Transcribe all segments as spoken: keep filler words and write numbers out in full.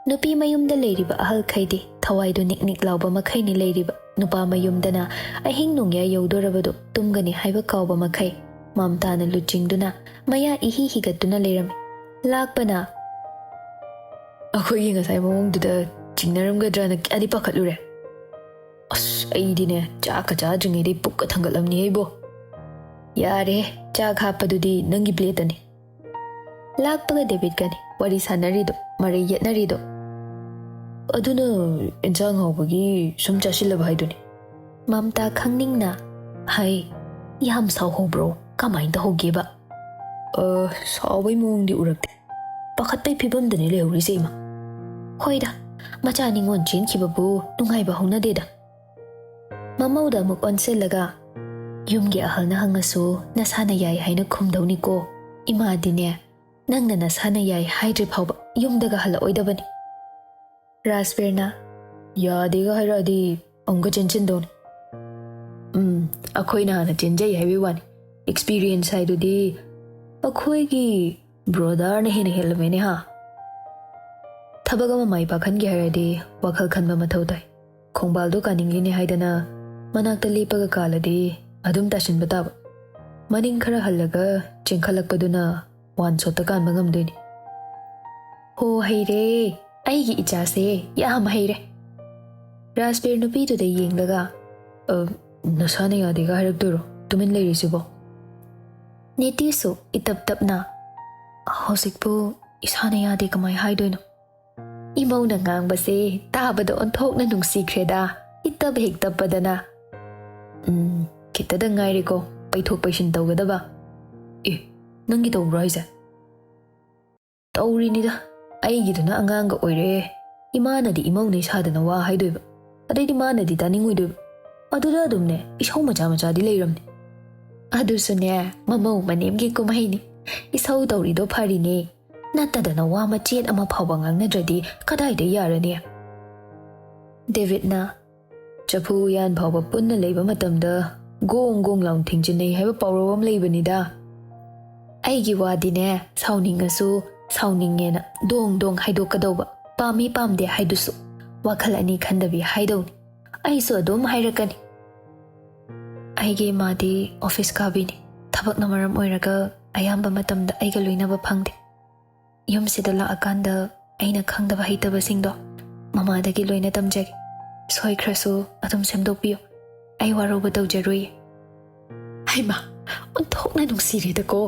ꯅꯨꯄꯤ ꯃꯌꯨꯝꯗ ꯂꯩꯔꯤꯕ ꯑꯍꯜꯈꯩꯗꯤ ꯊꯋꯥꯏꯗꯣ ꯅꯤꯛ ꯅꯤꯛ ꯂꯥꯎꯕ ꯃꯈꯩꯅꯤ ꯂꯩꯔꯤꯕ꯫ ꯅꯨꯄꯥ ꯃꯌꯨꯝꯗꯅ ꯑꯍꯤꯡ ꯅꯣꯡꯌꯥꯏ ꯌꯧꯗꯣꯔꯕꯗꯨ ꯇꯨꯝꯒꯅꯤ ꯍꯥꯏꯕ ꯀꯥꯎꯕ ꯃꯈꯩ꯫ ꯃꯝꯇꯥꯅ ꯂꯨꯆꯤꯡꯗꯨꯅ ꯃꯌꯥ ꯏꯍꯤ ꯍꯤꯒꯠꯇꯨꯅ ꯂꯩꯔꯝꯃꯤ꯫ ꯂꯥꯛꯄꯅ, "ꯑꯩꯈꯣꯏꯒꯤ ꯉꯁꯥꯏ ꯃꯑꯣꯡꯗꯨꯗ ꯆꯤꯡꯅꯔꯝꯒꯗ꯭ꯔꯅ ꯀꯌꯥꯗꯤ ꯄꯥꯈꯠꯂꯨꯔꯦ꯫ ꯑꯁ, ꯑꯩꯗꯤꯅꯦ, ꯆꯥꯛꯀ ꯆꯥꯗ꯭ꯔꯤꯉꯩꯗꯩ ꯄꯨꯛꯀ ꯊꯪꯒꯠꯂꯝꯅꯤ ꯑꯩꯕꯣ꯫ ꯌꯥꯔꯦ, ꯆꯥꯛ ꯍꯥꯞꯄꯗꯨꯗꯤ ꯅꯪꯒꯤ ꯄ꯭ꯂꯦꯠꯇꯅꯤ꯫" ꯂꯥꯛꯄꯒ ꯗꯦꯕꯤꯠꯀꯅꯤ ꯋꯥꯔꯤ ꯁꯥꯟꯅꯔꯤꯗꯣ, ꯃꯔꯩ ꯌꯦꯠꯅꯔꯤꯗꯣ꯫ "ꯑꯗꯨꯅ ꯏꯟꯁꯥꯡ ꯍꯥꯎꯕꯒꯤ ꯁꯨꯝ ꯆꯥꯁꯤꯜꯂꯕ ꯍꯥꯏꯗꯨꯅꯤ꯫" ꯃꯝꯇꯥ ꯈꯪꯅꯤꯡꯅ, "ꯍꯥꯏ, ꯌꯥꯝ ꯁꯥꯎꯍꯧꯕ꯭ꯔꯣ? ꯀꯃꯥꯏꯅ ꯇꯧꯍꯧꯒꯦꯕ?" "ꯑ, ꯁꯥꯎꯕꯩ ꯃꯑꯣꯡꯗꯤ ꯎꯔꯛꯇꯦ꯫ ꯄꯥꯈꯠꯄꯩ ꯐꯤꯕꯝꯗꯅꯤ ꯂꯩꯍꯧꯔꯤꯁꯦ, ꯏꯃꯥ꯫" "ꯍꯣꯏꯗ, ꯃꯆꯥ ꯅꯤꯉꯣꯜ ꯆꯦꯟꯈꯤꯕꯕꯨ ꯅꯨꯡꯉꯥꯏꯕ ꯍꯧꯅꯗꯦꯗ꯫" ꯃꯃꯧꯗ ꯑꯃꯨꯛ ꯑꯣꯟꯁꯤꯜꯂꯒ, "ꯌꯨꯝꯒꯤ ꯑꯍꯜꯅ ꯍꯪꯉꯁꯨ ꯅꯁꯥꯅ ꯌꯥꯏ ꯍꯥꯏꯅ ꯈꯨꯝꯗꯧꯅꯤꯀꯣ꯫ ꯏꯃꯥꯗꯤꯅꯦ, ꯅꯪꯅ ꯅꯁꯥꯅ ꯌꯥꯏ ꯍꯥꯏꯗ꯭ꯔꯤ ꯐꯥꯎꯕ ꯌꯨꯝꯗꯒ ꯍꯜꯂꯛꯑꯣꯏꯗꯕꯅꯤ꯫" ꯔꯥꯖꯕꯤꯔꯅ, "ꯌꯥꯗꯦꯒ ꯍꯥꯏꯔꯛꯑꯗꯤ ꯑꯃꯨꯛꯀ ꯆꯦꯟꯁꯤꯟꯗꯧꯅꯤ꯫" "ꯎꯝ, ꯑꯩꯈꯣꯏꯅ ꯍꯥꯟꯅ ꯆꯦꯟꯖꯩ ꯍꯥꯏꯕꯒꯤ ꯋꯥꯅꯤ꯫ ꯑꯦꯛꯁꯄꯤꯔꯤꯌꯦꯟꯁ ꯍꯥꯏꯗꯨꯗꯤ ꯑꯩꯈꯣꯏꯒꯤ ꯕ꯭ꯔꯣꯗꯔꯅ ꯍꯦꯟꯅ ꯍꯦꯜꯂꯝꯃꯦꯅꯦ ꯍꯥ?" ꯊꯕꯛ ꯑꯃ ꯃꯥꯏ ꯄꯥꯛꯍꯟꯒꯦ ꯍꯥꯏꯔꯗꯤ ꯋꯥꯈꯜ ꯈꯟꯕ ꯃꯊꯧ ꯇꯥꯏ꯫ ꯈꯣꯡꯕꯥꯜꯗꯣ ꯀꯥꯅꯤꯡꯂꯤꯅꯦ ꯍꯥꯏꯗꯅ ꯃꯅꯥꯛꯇ ꯂꯦꯞꯄꯒ ꯀꯥꯜꯂꯗꯤ ꯑꯗꯨꯝ ꯇꯥꯁꯤꯟꯕ ꯇꯥꯕ꯫ ꯃꯅꯤꯡ ꯈꯔ ꯍꯜꯂꯒ ꯆꯦꯟꯈꯠꯂꯛꯄꯗꯨꯅ ꯋꯥꯟ ꯁꯣꯠꯇ ꯀꯥꯟꯕ ꯉꯝꯗꯣꯏꯅꯤ꯫ "ꯍꯣ, ꯍꯩꯔꯦ꯫ ꯑꯩꯒꯤ ꯏꯆꯥꯁꯦ ꯌꯥꯝ ꯍꯩꯔꯦ꯫" ꯔꯥꯖꯕꯤꯔ ꯅꯨꯄꯤꯗꯨꯗ ꯌꯦꯡꯂꯒ, "ꯑ, ꯅꯁꯥꯅ ꯌꯥꯗꯦꯒ ꯍꯥꯏꯔꯛꯇꯣꯏꯔꯣ? ꯇꯨꯃꯤꯟ ꯂꯩꯔꯤꯁꯤꯕꯣ?" ꯅꯤꯇꯤꯁꯨ ꯏꯇꯞ ꯇꯞꯅ, "ꯍꯧꯖꯤꯛꯄꯨ ꯏꯁꯥꯅ ꯌꯥꯗꯦ ꯀꯃꯥꯏ ꯍꯥꯏꯗꯣꯏꯅꯣ?" ꯏꯃꯧꯅ ꯉꯥꯡꯕꯁꯦ ꯇꯥꯕꯗ ꯑꯣꯟꯊꯣꯛꯅ ꯅꯨꯡꯁꯤꯈ꯭ꯔꯦꯗ, ꯏꯇꯞ ꯍꯦꯛ ꯇꯞꯄꯗꯅ꯫ "ꯎꯝ, ꯈꯤꯇꯗ ꯉꯥꯏꯔꯦꯀꯣ ꯄꯩꯊꯣꯛ ꯄꯩꯁꯤꯟ ꯇꯧꯒꯗꯕ꯫" "ꯑꯦ, ꯅꯪꯒꯤ ꯇꯧꯕ꯭ꯔꯣ ꯍꯥꯏꯁꯦ?" "ꯇꯧꯔꯤꯅꯤꯗ, ꯑꯩꯒꯤꯗꯨꯅ ꯑꯉꯥꯡꯒ ꯑꯣꯏꯔꯦ꯫ ꯏꯃꯥꯅꯗꯤ ꯏꯃꯧꯅꯦ ꯁꯥꯗꯅ ꯋꯥ ꯍꯥꯏꯗꯣꯏꯕ, ꯑꯗꯩꯗꯤ ꯃꯥꯅꯗꯤ ꯇꯥꯅꯤꯡꯉꯣꯏꯗꯣꯏꯕ꯫ ꯑꯗꯨꯗ ꯑꯗꯨꯝꯅꯦ ꯏꯁꯧ ꯃꯆꯥ ꯃꯆꯥꯗꯤ ꯂꯩꯔꯝꯅꯦ꯫" "ꯑꯗꯨꯁꯨꯅꯦ, ꯃꯃꯧ ꯃꯅꯦꯝꯒꯤ ꯀꯨꯝꯍꯩꯅꯤ꯫ ꯏꯁꯧ ꯇꯧꯔꯤꯗꯣ ꯐꯔꯤꯅꯦ꯫ ꯅꯠꯇꯗꯅ ꯋꯥ ꯃꯆꯦꯠ ꯑꯃ ꯐꯥꯎꯕ ꯉꯥꯡꯅꯗ꯭ꯔꯗꯤ ꯀꯗꯥꯏꯗ ꯌꯥꯔꯅꯤ?" ꯗꯦꯕꯤꯠꯅ, "ꯆꯐꯨ ꯎꯌꯥꯟ ꯐꯥꯎꯕ ꯄꯨꯟꯅ ꯂꯩꯕ ꯃꯇꯝꯗ ꯒꯣꯡ ꯒꯣꯡ ꯂꯥꯎ ꯊꯦꯡꯖꯤꯟꯅꯩ ꯍꯥꯏꯕ ꯄꯥꯎꯔꯧ ꯑꯃ ꯂꯩꯕꯅꯤꯗ꯫ ꯑꯩꯒꯤ ꯋꯥꯗꯤꯅꯦ, ꯁꯥꯎꯅꯤꯡꯉꯁꯨ ꯁꯥꯎꯅꯤꯡꯉꯦꯅ ꯗꯣꯡ ꯗꯣꯡ ꯍꯥꯏꯗꯣꯛꯀꯗꯧꯕ, ꯄꯥꯝꯃꯤ ꯄꯥꯝꯗꯦ ꯍꯥꯏꯗꯨꯁꯨ ꯋꯥꯈꯜ ꯑꯅꯤ ꯈꯟꯗꯕꯤ ꯍꯥꯏꯗꯧꯅꯤ꯫ ꯑꯩꯁꯨ ꯑꯗꯨꯝ ꯍꯥꯏꯔꯛꯀꯅꯤ꯫ ꯑꯩꯒꯤ ꯏꯃꯥꯗꯤ ꯑꯣꯐꯤꯁ ꯀꯥꯕꯤꯅꯤ꯫ ꯊꯕꯛꯅ ꯃꯔꯝ ꯑꯣꯏꯔꯒ ꯑꯌꯥꯝꯕ ꯃꯇꯝꯗ ꯑꯩꯒ ꯂꯣꯏꯅꯕ ꯐꯪꯗꯦ꯫ ꯌꯨꯝꯁꯤꯗ ꯂꯥꯛꯑꯀꯥꯟꯗ ꯑꯩꯅ ꯈꯪꯗꯕ ꯍꯩꯇꯕꯁꯤꯡꯗꯣ ꯃꯃꯥꯗꯒꯤ ꯂꯣꯏꯅ ꯇꯝꯖꯒꯦ꯫ ꯁꯣꯏꯈ꯭ꯔꯁꯨ ꯑꯗꯨꯝ ꯁꯦꯝꯗꯣꯛꯄꯤꯌꯨ꯫ ꯑꯩ ꯋꯥꯔꯧꯕ ꯇꯧꯖꯔꯣꯏꯌꯦ꯫ ꯍꯩꯃꯥ, ꯑꯣꯟꯊꯣꯛꯅ ꯅꯨꯡꯁꯤꯔꯦꯗꯀꯣ꯫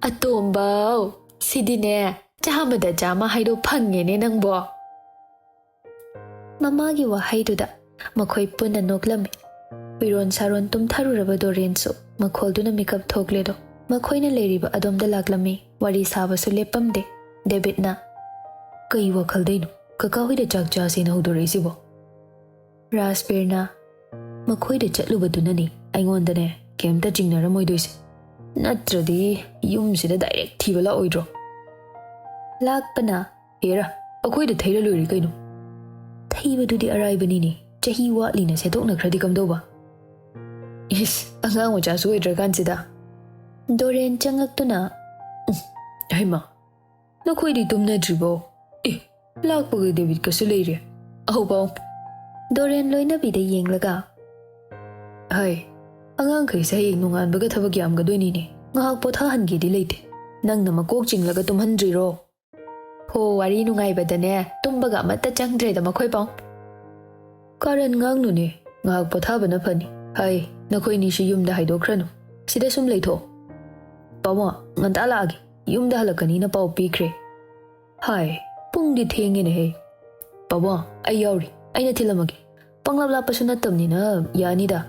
ꯑꯇꯣꯝꯕꯧ, ꯁꯤꯗꯤꯅꯦ, ꯆꯥꯝꯃꯗ ꯆꯥꯝꯃ ꯍꯥꯏꯗꯣ ꯐꯪꯉꯦꯅꯦ ꯅꯪꯕꯣ꯫ ꯃꯃꯥꯒꯤ ꯋꯥꯍꯩꯗꯨꯗ ꯃꯈꯣꯏ ꯄꯨꯟꯅ ꯅꯣꯛꯂꯝꯃꯤ꯫ ꯐꯤꯔꯣꯟ ꯁꯥꯔꯣꯟ ꯇꯨꯝꯊꯔꯨꯔꯕ ꯗꯣꯔꯦꯟꯁꯨ ꯃꯈꯣꯜꯗꯨꯅ ꯃꯤꯀꯞ ꯊꯣꯛꯂꯦꯗꯣ꯫ ꯃꯈꯣꯏꯅ ꯂꯩꯔꯤꯕ ꯑꯗꯣꯝꯗ ꯂꯥꯛꯂꯝꯃꯤ꯫ ꯋꯥꯔꯤ ꯁꯥꯕꯁꯨ ꯂꯦꯞꯄꯝꯗꯦ꯫ ꯗꯦꯕꯤꯠꯅ, "ꯀꯩ ꯋꯥꯈꯜꯗꯩꯅꯣ ꯀꯀꯥ ꯍꯣꯏꯗ ꯆꯥꯛ ꯆꯥꯁꯦꯅ ꯍꯧꯗꯣꯔꯛꯏꯁꯤꯕꯣ?" ꯔꯥꯖꯕꯤꯔꯅ, "ꯃꯈꯣꯏꯗ ꯆꯠꯂꯨꯕꯗꯨꯅꯅꯤ ꯑꯩꯉꯣꯟꯗꯅꯦ ꯀꯩꯝꯇ ꯆꯤꯡꯅꯔꯝꯃꯣꯏꯗꯣꯏꯁꯦ꯫ ꯅꯠꯇ꯭ꯔꯗꯤ ꯌꯨꯝꯁꯤꯗ ꯗꯥꯏꯔꯦꯛ ꯊꯤꯕ ꯂꯥꯛꯑꯣꯏꯗ꯭ꯔꯣ?" ꯂꯥꯛꯄꯅ, "ꯍꯦꯔꯥ, ꯑꯩꯈꯣꯏꯗ ꯊꯩꯔ ꯂꯣꯏꯔꯦ ꯀꯩꯅꯣ꯫ ꯊꯩꯕꯗꯨꯗꯤ ꯑꯔꯥꯏꯕꯅꯤꯅꯦ, ꯆꯍꯤ ꯋꯥꯠꯂꯤꯅ ꯁꯦꯠꯇꯣꯛꯅꯈ꯭ꯔꯗꯤ ꯀꯝꯗꯧꯕ?" "ꯏꯁ, ꯑꯉꯥꯡ ꯃꯆꯥꯁꯨ ꯑꯣꯏꯗ꯭ꯔꯀꯥꯟꯁꯤꯗ!" ꯗꯣꯔꯦꯟ ꯆꯪꯉꯛꯇꯨꯅ, "ꯎꯝ, ꯍꯩꯃꯥ, ꯅꯈꯣꯏꯗꯤ ꯇꯨꯝꯅꯗ꯭ꯔꯤꯕꯣ? ꯑꯦ, ꯂꯥꯛꯄꯒ ꯗꯦꯕꯤꯠꯀꯁꯨ ꯂꯩꯔꯦ꯫ ꯑꯍꯧꯕ ꯗꯣꯔꯦꯟ ꯂꯣꯏꯅꯕꯤꯗ ꯌꯦꯡꯂꯒ, "ꯍꯥꯏ, ꯑꯉꯥꯡꯈꯩꯁꯦ ꯍꯌꯦꯡ ꯅꯣꯡꯉꯥꯟꯕꯒ ꯊꯕꯛ ꯌꯥꯝꯒꯗꯣꯏꯅꯤꯅꯦ꯫ ꯉꯥꯏꯍꯥꯛ ꯄꯣꯊꯥꯍꯟꯒꯦꯗꯤ ꯂꯩꯇꯦ꯫ ꯅꯪꯅ ꯃꯀꯣꯛ ꯆꯤꯡꯂꯒ ꯇꯨꯝꯍꯟꯗ꯭ꯔꯤꯔꯣ?" ꯍꯣ, ꯋꯥꯔꯤ ꯅꯨꯡꯉꯥꯏꯕꯗꯅꯦ ꯇꯨꯝꯕꯒ ꯑꯃꯠꯇ ꯆꯪꯗ꯭ꯔꯦꯗ ꯃꯈꯣꯏ ꯄꯥꯎ꯫ "ꯀꯥꯔꯟ ꯉꯥꯡꯅꯨꯅꯦ, ꯉꯥꯏꯍꯥꯛ ꯄꯣꯊꯥꯕꯅ ꯐꯅꯤ꯫ ꯍꯥꯏ, ꯅꯈꯣꯏꯅꯤꯁꯤ ꯌꯨꯝꯗ ꯍꯥꯏꯗꯣꯛꯈ꯭ꯔꯅꯨ꯫ ꯁꯤꯗ ꯁꯨꯝ ꯂꯩꯊꯣꯛꯑꯣ꯫ ꯄꯥꯕꯨꯡ, ꯉꯟꯇꯥ ꯂꯥꯛꯑꯒꯦ, ꯌꯨꯝꯗ ꯍꯜꯂꯛꯀꯅꯤꯅ ꯄꯥꯎ ꯄꯤꯈ꯭ꯔꯦ꯫ ꯍꯥꯏ, ꯄꯨꯡꯗꯤ ꯊꯦꯡꯉꯦꯅꯦꯍꯦ꯫ ꯄꯥꯕꯨꯡ, ꯑꯩ ꯌꯥꯎꯔꯤ, ꯑꯩꯅ ꯊꯤꯜꯂꯝꯃꯒꯦ꯫ ꯄꯪꯂꯥꯞ ꯂꯥꯞꯄꯁꯨ ꯅꯠꯇꯕꯅꯤꯅ ꯌꯥꯅꯤꯗ꯫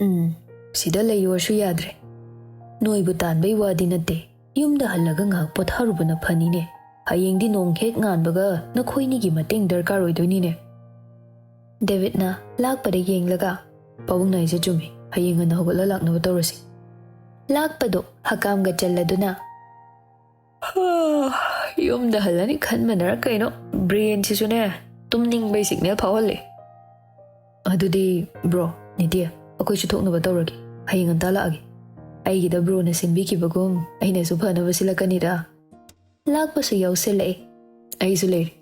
ꯎꯝ, ꯁꯤꯗ ꯂꯩꯌꯣꯁꯨ ꯌꯥꯗ꯭ꯔꯦ꯫ ꯅꯣꯏꯕꯨ ꯇꯥꯟꯕꯩ ꯋꯥꯗꯤ ꯅꯠꯇꯦ꯫ ꯌꯨꯝꯗ ꯍꯜꯂꯒ ꯉꯥꯏꯍꯥꯛ ꯄꯣꯊꯥꯔꯨꯕꯅ ꯐꯅꯤꯅꯦ꯫ ꯍꯌꯦꯡꯗꯤ ꯅꯣꯡ ꯍꯦꯛ ꯉꯥꯟꯕꯒ ꯅꯈꯣꯏꯅꯤꯒꯤ ꯃꯇꯦꯡ ꯗꯔꯀꯥꯔ ꯑꯣꯏꯗꯣꯏꯅꯤꯅꯦ꯫" ꯗꯦꯕꯤꯠꯅ ꯂꯥꯛꯄꯗ ꯌꯦꯡꯂꯒ, "ꯄꯥꯕꯨꯡꯅ ꯍꯥꯏꯁꯦ ꯆꯨꯝꯃꯤ꯫ ꯍꯌꯦꯡ ꯉꯟꯅ ꯍꯧꯒꯠꯂ ꯂꯥꯛꯅꯕ ꯇꯧꯔꯁꯤ꯫" ꯂꯥꯛꯄꯗꯣ ꯍꯀꯥꯝꯒ ꯆꯜꯂꯗꯨꯅ, "ꯌꯨꯝꯗ ꯍꯜꯂꯅꯤ ꯈꯟꯕꯅꯔ ꯀꯩꯅꯣ, ꯕ꯭ꯔꯦꯟꯁꯤꯁꯨꯅꯦ ꯇꯨꯝꯅꯤꯡꯕꯩ ꯁꯤꯒꯅꯦꯜ ꯐꯥꯎꯍꯜꯂꯦ꯫ ꯑꯗꯨꯗꯤ ꯕ꯭ꯔꯣ, ꯅꯤꯇꯤ, ꯑꯩꯈꯣꯏꯁꯨ ꯊꯣꯛꯅꯕ ꯇꯧꯔꯒꯦ꯫ ꯍꯌꯦꯡ ꯉꯟꯇꯥ ꯂꯥꯛꯑꯒꯦ꯫ ꯑꯩꯒꯤꯗ ꯕ꯭ꯔꯣꯅ ꯁꯤꯟꯕꯤꯈꯤꯕꯒꯨꯝ ꯑꯩꯅꯁꯨ ꯐꯅꯕ ꯁꯤꯜꯂꯛꯀꯅꯤꯗ꯫" ꯂꯥꯛꯄꯁꯨ ꯌꯥꯎꯁꯤꯜꯂꯛꯑꯦ꯫ ꯑꯩꯁꯨ ꯂꯩꯔꯤ꯫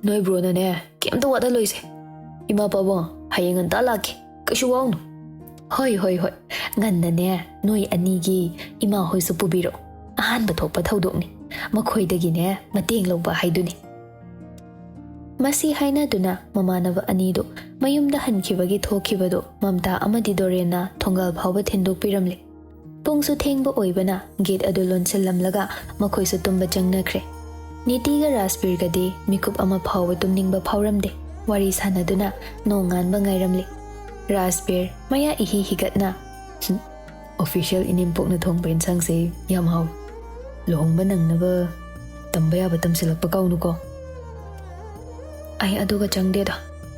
ꯅꯣꯏ ꯕ꯭ꯔꯣꯅꯅꯦ, ꯀꯩꯝꯇ ꯋꯥꯠꯍꯜꯂꯣꯏꯁꯦ꯫ ꯏꯃꯥ ꯄꯥꯕꯨꯡ, ꯍꯌꯦꯡ ꯉꯟꯇꯥ ꯂꯥꯛꯀꯦ, ꯀꯩꯁꯨ ꯋꯥꯎꯅꯨ꯫ ꯍꯣꯏ, ꯍꯣꯏ, ꯍꯣꯏ, ꯉꯟꯅꯅꯦ ꯅꯣꯏ ꯑꯅꯤꯒꯤ ꯏꯃꯥ ꯍꯣꯏꯁꯨ ꯄꯨꯕꯤꯔꯛꯑꯣ꯫ ꯑꯍꯥꯟꯕ ꯊꯣꯛꯄ ꯊꯧꯗꯣꯛꯅꯤ, ꯃꯈꯣꯏꯗꯒꯤꯅꯦ ꯃꯇꯦꯡ ꯂꯧꯕ ꯍꯥꯏꯗꯨꯅꯤ꯫ ꯃꯁꯤ ꯍꯥꯏꯅꯗꯨꯅ ꯃꯃꯥꯟꯅꯕ ꯑꯅꯤꯗꯨ ꯃꯌꯨꯝꯗ ꯍꯟꯈꯤꯕꯒꯤ ꯊꯣꯛꯈꯤꯕꯗꯨ ꯃꯝꯇꯥ ꯑꯃꯗꯤ ꯗꯣꯔꯦꯟꯅ ꯊꯣꯡꯒꯥꯜ ꯐꯥꯎꯕ ꯊꯤꯟꯗꯣꯛꯄꯤꯔꯝꯂꯦ꯫ ꯄꯨꯡꯁꯨ ꯊꯦꯡꯕ ꯑꯣꯏꯕꯅ ꯒꯦꯠ ꯑꯗꯨ ꯂꯣꯟꯁꯤꯜꯂꯝꯂꯒ ꯃꯈꯣꯏꯁꯨ ꯇꯨꯝꯕ ꯆꯪꯅꯈ꯭ꯔꯦ꯫ ꯅꯤꯇꯤꯒ ꯔꯥꯖꯕꯤꯔꯒꯗꯤ ꯃꯤꯀꯨꯞ ꯑꯃ ꯐꯥꯎꯕ ꯇꯨꯝꯅꯤꯡꯕ ꯐꯥꯎꯔꯝꯗꯦ꯫ ꯋꯥꯔꯤ ꯁꯥꯟꯅꯗꯨꯅ ꯅꯣꯡꯉꯥꯟꯕ ꯉꯥꯏꯔꯝꯂꯦ꯫ ꯔꯥꯖꯕꯤꯔ ꯃꯌꯥ ꯏꯍꯤ ꯍꯤꯒꯠꯅ, "ꯍꯨꯝ, official ꯏꯅꯦꯝꯄꯣꯛꯅ ꯊꯣꯡꯕ ꯏꯟꯁꯥꯡꯁꯦ ꯌꯥꯝ ꯍꯥꯎꯏ꯫ ꯂꯨꯍꯣꯡꯕ ꯅꯪꯅꯕ ꯇꯝꯕ ꯌꯥꯕ ꯇꯝꯁꯤꯜꯂꯛꯄ ꯀꯥꯎꯅꯨꯀꯣ꯫" ꯑꯩ ꯑꯗꯨꯒ ꯆꯪꯗꯦꯗ꯫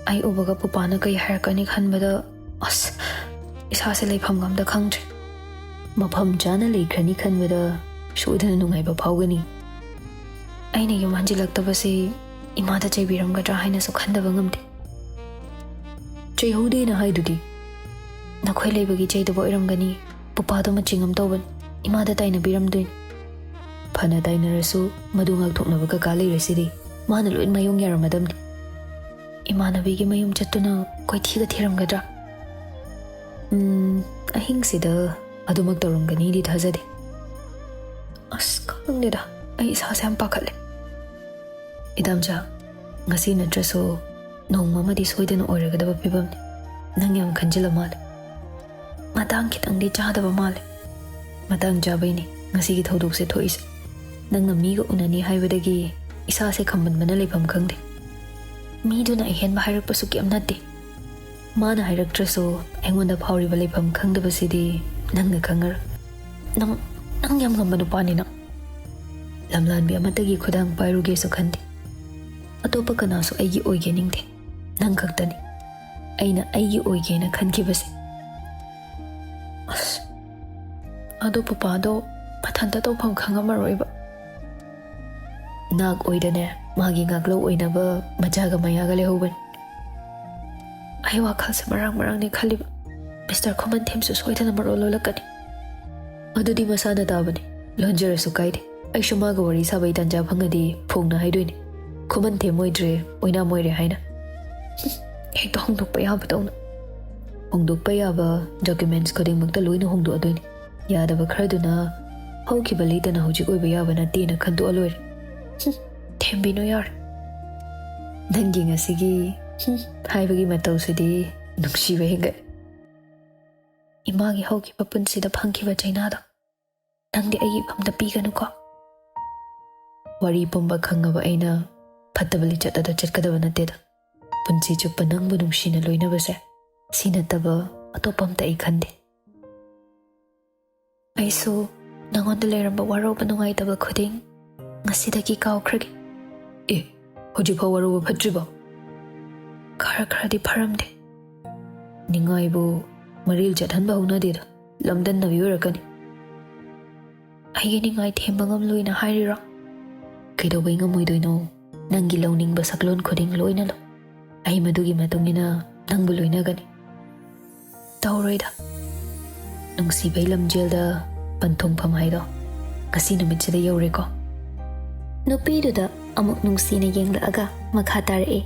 ꯑꯩ ꯎꯕꯒ ꯄꯨꯄꯥꯅ ꯀꯩ ꯍꯥꯏꯔꯛꯀꯅꯤ ꯈꯟꯕꯗ, ꯑꯁ, ꯏꯁꯥꯁꯦ ꯂꯩꯐꯝꯒ ꯑꯝꯇ ꯈꯪꯗ꯭ꯔꯦ꯫ ꯃꯐꯝ ꯆꯥꯅ ꯂꯩꯈ꯭ꯔꯅꯤ ꯈꯟꯕꯗ ꯁꯣꯏꯗꯅ ꯅꯨꯡꯉꯥꯏꯕ ꯐꯥꯎꯒꯅꯤ꯫ ꯑꯩꯅ ꯌꯨꯝ ꯍꯟꯖꯤꯜꯂꯛꯇꯕꯁꯤ ꯏꯃꯥꯗ ꯆꯩꯕꯤꯔꯝꯒꯗ꯭ꯔꯥ ꯍꯥꯏꯅꯁꯨ ꯈꯟꯗꯕ ꯉꯝꯗꯦ꯫ "ꯆꯩꯍꯧꯗꯦꯅ ꯍꯥꯏꯗꯨꯗꯤ?" "ꯅꯈꯣꯏ ꯂꯩꯕꯒꯤ ꯆꯩꯗꯕ ꯑꯣꯏꯔꯝꯒꯅꯤ꯫ ꯄꯨꯄꯥꯗꯣ ꯃꯆꯤꯡ ꯑꯃ ꯇꯧꯕꯅꯤ꯫ ꯏꯃꯥꯗ ꯇꯥꯏꯅꯕꯤꯔꯝꯗꯣꯏꯅꯤ꯫" "ꯐꯅ ꯇꯥꯏꯅꯔꯁꯨ ꯃꯗꯨ ꯉꯥꯛꯊꯣꯛꯅꯕ ꯀꯀꯥ ꯂꯩꯔꯁꯤꯗꯤ꯫ ꯃꯥꯅ ꯂꯣꯏ ꯃꯥꯌꯣꯡ ꯌꯥꯔꯝꯃꯗꯝꯅꯤ꯫" "ꯏꯃꯥꯟꯅꯕꯤꯒꯤ ꯃꯌꯨꯝ ꯆꯠꯇꯨꯅ ꯀꯣꯏꯊꯤꯒ ꯊꯤꯔꯝꯒꯗ꯭ꯔꯥ?" "ꯎꯝ, ꯑꯍꯤꯡꯁꯤꯗ ꯑꯗꯨꯃꯛ ꯇꯧꯔꯝꯒꯅꯤꯗꯤ ꯊꯥꯖꯗꯦ꯫" "ꯑꯁ, ꯈꯪꯗꯦꯗ, ꯑꯩ ꯏꯁꯥꯁꯦ ꯌꯥꯝ ꯄꯥꯈꯠꯂꯦ꯫" "ꯏꯗꯥꯝꯆꯥ, ꯉꯁꯤ ꯅꯠꯇ꯭ꯔꯁꯨ ꯅꯣꯡꯃ ꯑꯃꯗꯤ ꯁꯣꯏꯗꯅ ꯑꯣꯏꯔꯒꯗꯕ ꯐꯤꯕꯝꯅꯤ꯫ ꯅꯪ ꯌꯥꯝ ꯈꯟꯖꯤꯜꯂ ꯃꯥꯜꯂꯦ꯫ ꯃꯇꯥꯡ ꯈꯤꯇꯪꯗꯤ ꯆꯥꯗꯕ ꯃꯥꯜꯂꯦ꯫" "ꯃꯇꯥꯡ ꯆꯥꯕꯩꯅꯤ ꯉꯁꯤꯒꯤ ꯊꯧꯗꯣꯛꯁꯦ ꯊꯣꯛꯏꯁꯦ꯫ ꯅꯪꯅ ꯃꯤꯒ ꯎꯅꯅꯤ ꯍꯥꯏꯕꯗꯒꯤ ꯏꯁꯥꯁꯦ ꯈꯝꯕꯟꯕꯅ ꯂꯩꯐꯝ ꯈꯪꯗꯦ꯫ ꯃꯤꯗꯨꯅ ꯑꯍꯦꯟꯕ ꯍꯥꯏꯔꯛꯄꯁꯨ ꯀꯩꯝ ꯅꯠꯇꯦ꯫ ꯃꯥꯅ ꯍꯥꯏꯔꯛꯇ꯭ꯔꯁꯨ ꯑꯩꯉꯣꯟꯗ ꯐꯥꯎꯔꯤꯕ ꯂꯩꯐꯝ ꯈꯪꯗꯕꯁꯤꯗꯤ ꯅꯪꯅ ꯈꯪꯉꯔꯣꯏ꯫ ꯅꯪ, ꯅꯪ ꯌꯥꯝ ꯉꯝꯕ ꯅꯨꯄꯥꯅꯤ ꯅꯪ꯫ ꯂꯝꯂꯥꯟꯕꯤ ꯑꯃꯠꯇꯒꯤ ꯈꯨꯗꯥꯡ ꯄꯥꯏꯔꯨꯒꯦꯁꯨ ꯈꯟꯗꯦ꯫ ꯑꯇꯣꯞꯄ ꯀꯅꯥꯁꯨ ꯑꯩꯒꯤ ꯑꯣꯏꯒꯦ ꯅꯤꯡꯗꯦ꯫ ꯅꯪ ꯈꯛꯇꯅꯤ ꯑꯩꯅ ꯑꯩꯒꯤ ꯑꯣꯏꯒꯦꯅ ꯈꯟꯈꯤꯕꯁꯦ꯫" "ꯑꯁ, ꯑꯗꯣ ꯄꯄꯥꯗꯣ ꯃꯊꯟꯇ ꯇꯧꯐꯝ ꯈꯪꯉꯝꯃꯔꯣꯏꯕ꯫ ꯅꯥꯛ ꯑꯣꯏꯗꯅꯦ ꯃꯥꯒꯤ ꯉꯥꯛꯂꯧ ꯑꯣꯏꯅꯕ ꯃꯆꯥꯒ ꯃꯌꯥꯒ ꯂꯩꯍꯧꯕꯅꯤ꯫ ꯑꯩ ꯋꯥꯈꯜꯁꯦ ꯃꯔꯥꯡ ꯃꯔꯥꯡꯅꯦ ꯈꯜꯂꯤꯕ꯫ ꯃꯤꯁꯇꯔ ꯈꯨꯃꯟꯊꯦꯝꯁꯨ ꯁꯣꯏꯗꯅ ꯃꯔꯣꯜ ꯂꯣꯜꯂꯛꯀꯅꯤ꯫ ꯑꯗꯨꯗꯤ ꯃꯁꯥꯅ ꯇꯥꯕꯅꯤ, ꯂꯣꯟꯖꯔꯁꯨ ꯀꯥꯏꯗꯦ꯫ ꯑꯩꯁꯨ ꯃꯥꯒ ꯋꯥꯔꯤ ꯁꯥꯕꯩ ꯇꯥꯟꯖꯥ ꯐꯪꯉꯗꯤ ꯐꯣꯡꯅ ꯍꯥꯏꯗꯣꯏꯅꯤ꯫ ꯈꯨꯃꯟ ꯊꯦꯝ ꯑꯣꯏꯗ꯭ꯔꯦ, ꯑꯣꯏꯅꯥꯝ ꯑꯣꯏꯔꯦ ꯍꯥꯏꯅ꯫ ꯍꯦꯛꯇ ꯍꯣꯡꯗꯣꯛꯄ ꯌꯥꯕꯗꯧꯅ꯫ ꯍꯣꯡꯗꯣꯛꯄ ꯌꯥꯕ documents ꯈꯨꯗꯤꯡꯃꯛꯇ ꯂꯣꯏꯅ ꯍꯣꯡꯗꯣꯛꯑꯗꯣꯏꯅꯤ꯫ ꯌꯥꯗꯕ ꯈꯔꯗꯨꯅ ꯍꯧꯈꯤꯕ ꯂꯤꯗꯅ ꯍꯧꯖꯤꯛ ꯑꯣꯏꯕ ꯌꯥꯕ ꯅꯠꯇꯦꯅ ꯈꯟꯗꯣꯛꯑ ꯂꯣꯏꯔꯦ꯫ ꯍꯨꯝ, ꯊꯦꯝꯕꯤꯅꯨ ꯌꯥꯔꯦ꯫ ꯅꯪꯒꯤ ꯉꯁꯤꯒꯤ ꯍꯨꯝ ꯍꯥꯏꯕꯒꯤ ꯃꯇꯧꯁꯤꯗꯤ ꯅꯨꯡꯁꯤꯕ ꯍꯦꯟꯒꯠꯂꯦ꯫ ꯏꯃꯥꯒꯤ ꯍꯧꯈꯤꯕ ꯄꯨꯟꯁꯤꯗ ꯐꯪꯈꯤꯕ ꯆꯩꯅꯥꯗꯣ ꯅꯪꯗꯤ ꯑꯩꯒꯤ ꯏꯐꯝꯗ ꯄꯤꯒꯅꯨꯀꯣ꯫ ꯋꯥꯔꯤ ꯄꯨꯝꯕ ꯈꯪꯉꯕ ꯑꯩꯅ ꯐꯠꯇꯕ ꯂꯤꯆꯠ ꯑꯗꯣ ꯆꯠꯀꯗꯕ ꯅꯠꯇꯦꯗ꯫ ꯄꯨꯟꯁꯤ ꯆꯨꯞꯄ ꯅꯪꯕꯨ ꯅꯨꯡꯁꯤꯅ ꯂꯣꯏꯅꯕꯁꯦ ꯁꯤ ꯅꯠꯇꯕ ꯑꯇꯣꯞꯄ ꯑꯝꯇ ꯑꯩ ꯈꯟꯗꯦ꯫ ꯑꯩꯁꯨ ꯅꯉꯣꯟꯗ ꯂꯩꯔꯝꯕ ꯋꯥꯔꯧꯕ ꯅꯨꯡꯉꯥꯏꯇꯕ ꯈꯨꯗꯤꯡ ꯉꯁꯤꯗꯒꯤ ꯀꯥꯎꯈ꯭ꯔꯒꯦ꯫ ꯑꯦ, ꯍꯧꯖꯤꯛꯐꯥꯎ ꯋꯥꯔꯧꯕ ꯐꯠꯇ꯭ꯔꯤꯕꯣ? ꯈꯔ ꯈꯔꯗꯤ ꯐꯔꯝꯗꯦ꯫ ꯅꯤꯡꯉꯥꯏꯕꯨ ꯃꯔꯤꯜ ꯆꯠꯍꯟꯕ ꯍꯧꯅꯗꯦꯗ, ꯂꯝꯗꯟꯅꯕꯤ ꯑꯣꯏꯔꯛꯀꯅꯤ꯫ ꯑꯩꯒꯤ ꯅꯤꯡꯉꯥꯏ ꯊꯦꯝꯕ ꯉꯝꯂꯣꯏꯅ ꯍꯥꯏꯔꯤꯔꯣ? ꯀꯩꯗꯧꯕꯩ ꯉꯝꯃꯣꯏꯗꯣꯏꯅꯣ? ꯅꯪꯒꯤ ꯂꯧꯅꯤꯡꯕ ꯁꯛꯂꯣꯟ ꯈꯨꯗꯤꯡ ꯂꯣꯏꯅ ꯂꯧ꯫ ꯑꯩ ꯃꯗꯨꯒꯤ ꯃꯇꯨꯡ ꯏꯟꯅ ꯅꯪꯕꯨ ꯂꯣꯏꯅꯒꯅꯤ꯫ ꯇꯧꯔꯣꯏꯗ꯫ ꯅꯨꯡꯁꯤꯕꯩ ꯂꯝꯖꯦꯜꯗ ꯄꯟꯊꯨꯡꯐꯝ ꯍꯥꯏꯗꯣ ꯉꯁꯤ ꯅꯨꯃꯤꯠꯁꯤꯗ ꯌꯧꯔꯦꯀꯣ꯫ ꯅꯨꯄꯤꯗꯨꯗ ꯑꯃꯨꯛ ꯅꯨꯡꯁꯤꯅ ꯌꯦꯡꯂꯛꯑꯒ ꯃꯈꯥ ꯇꯥꯔꯛꯑꯦ꯫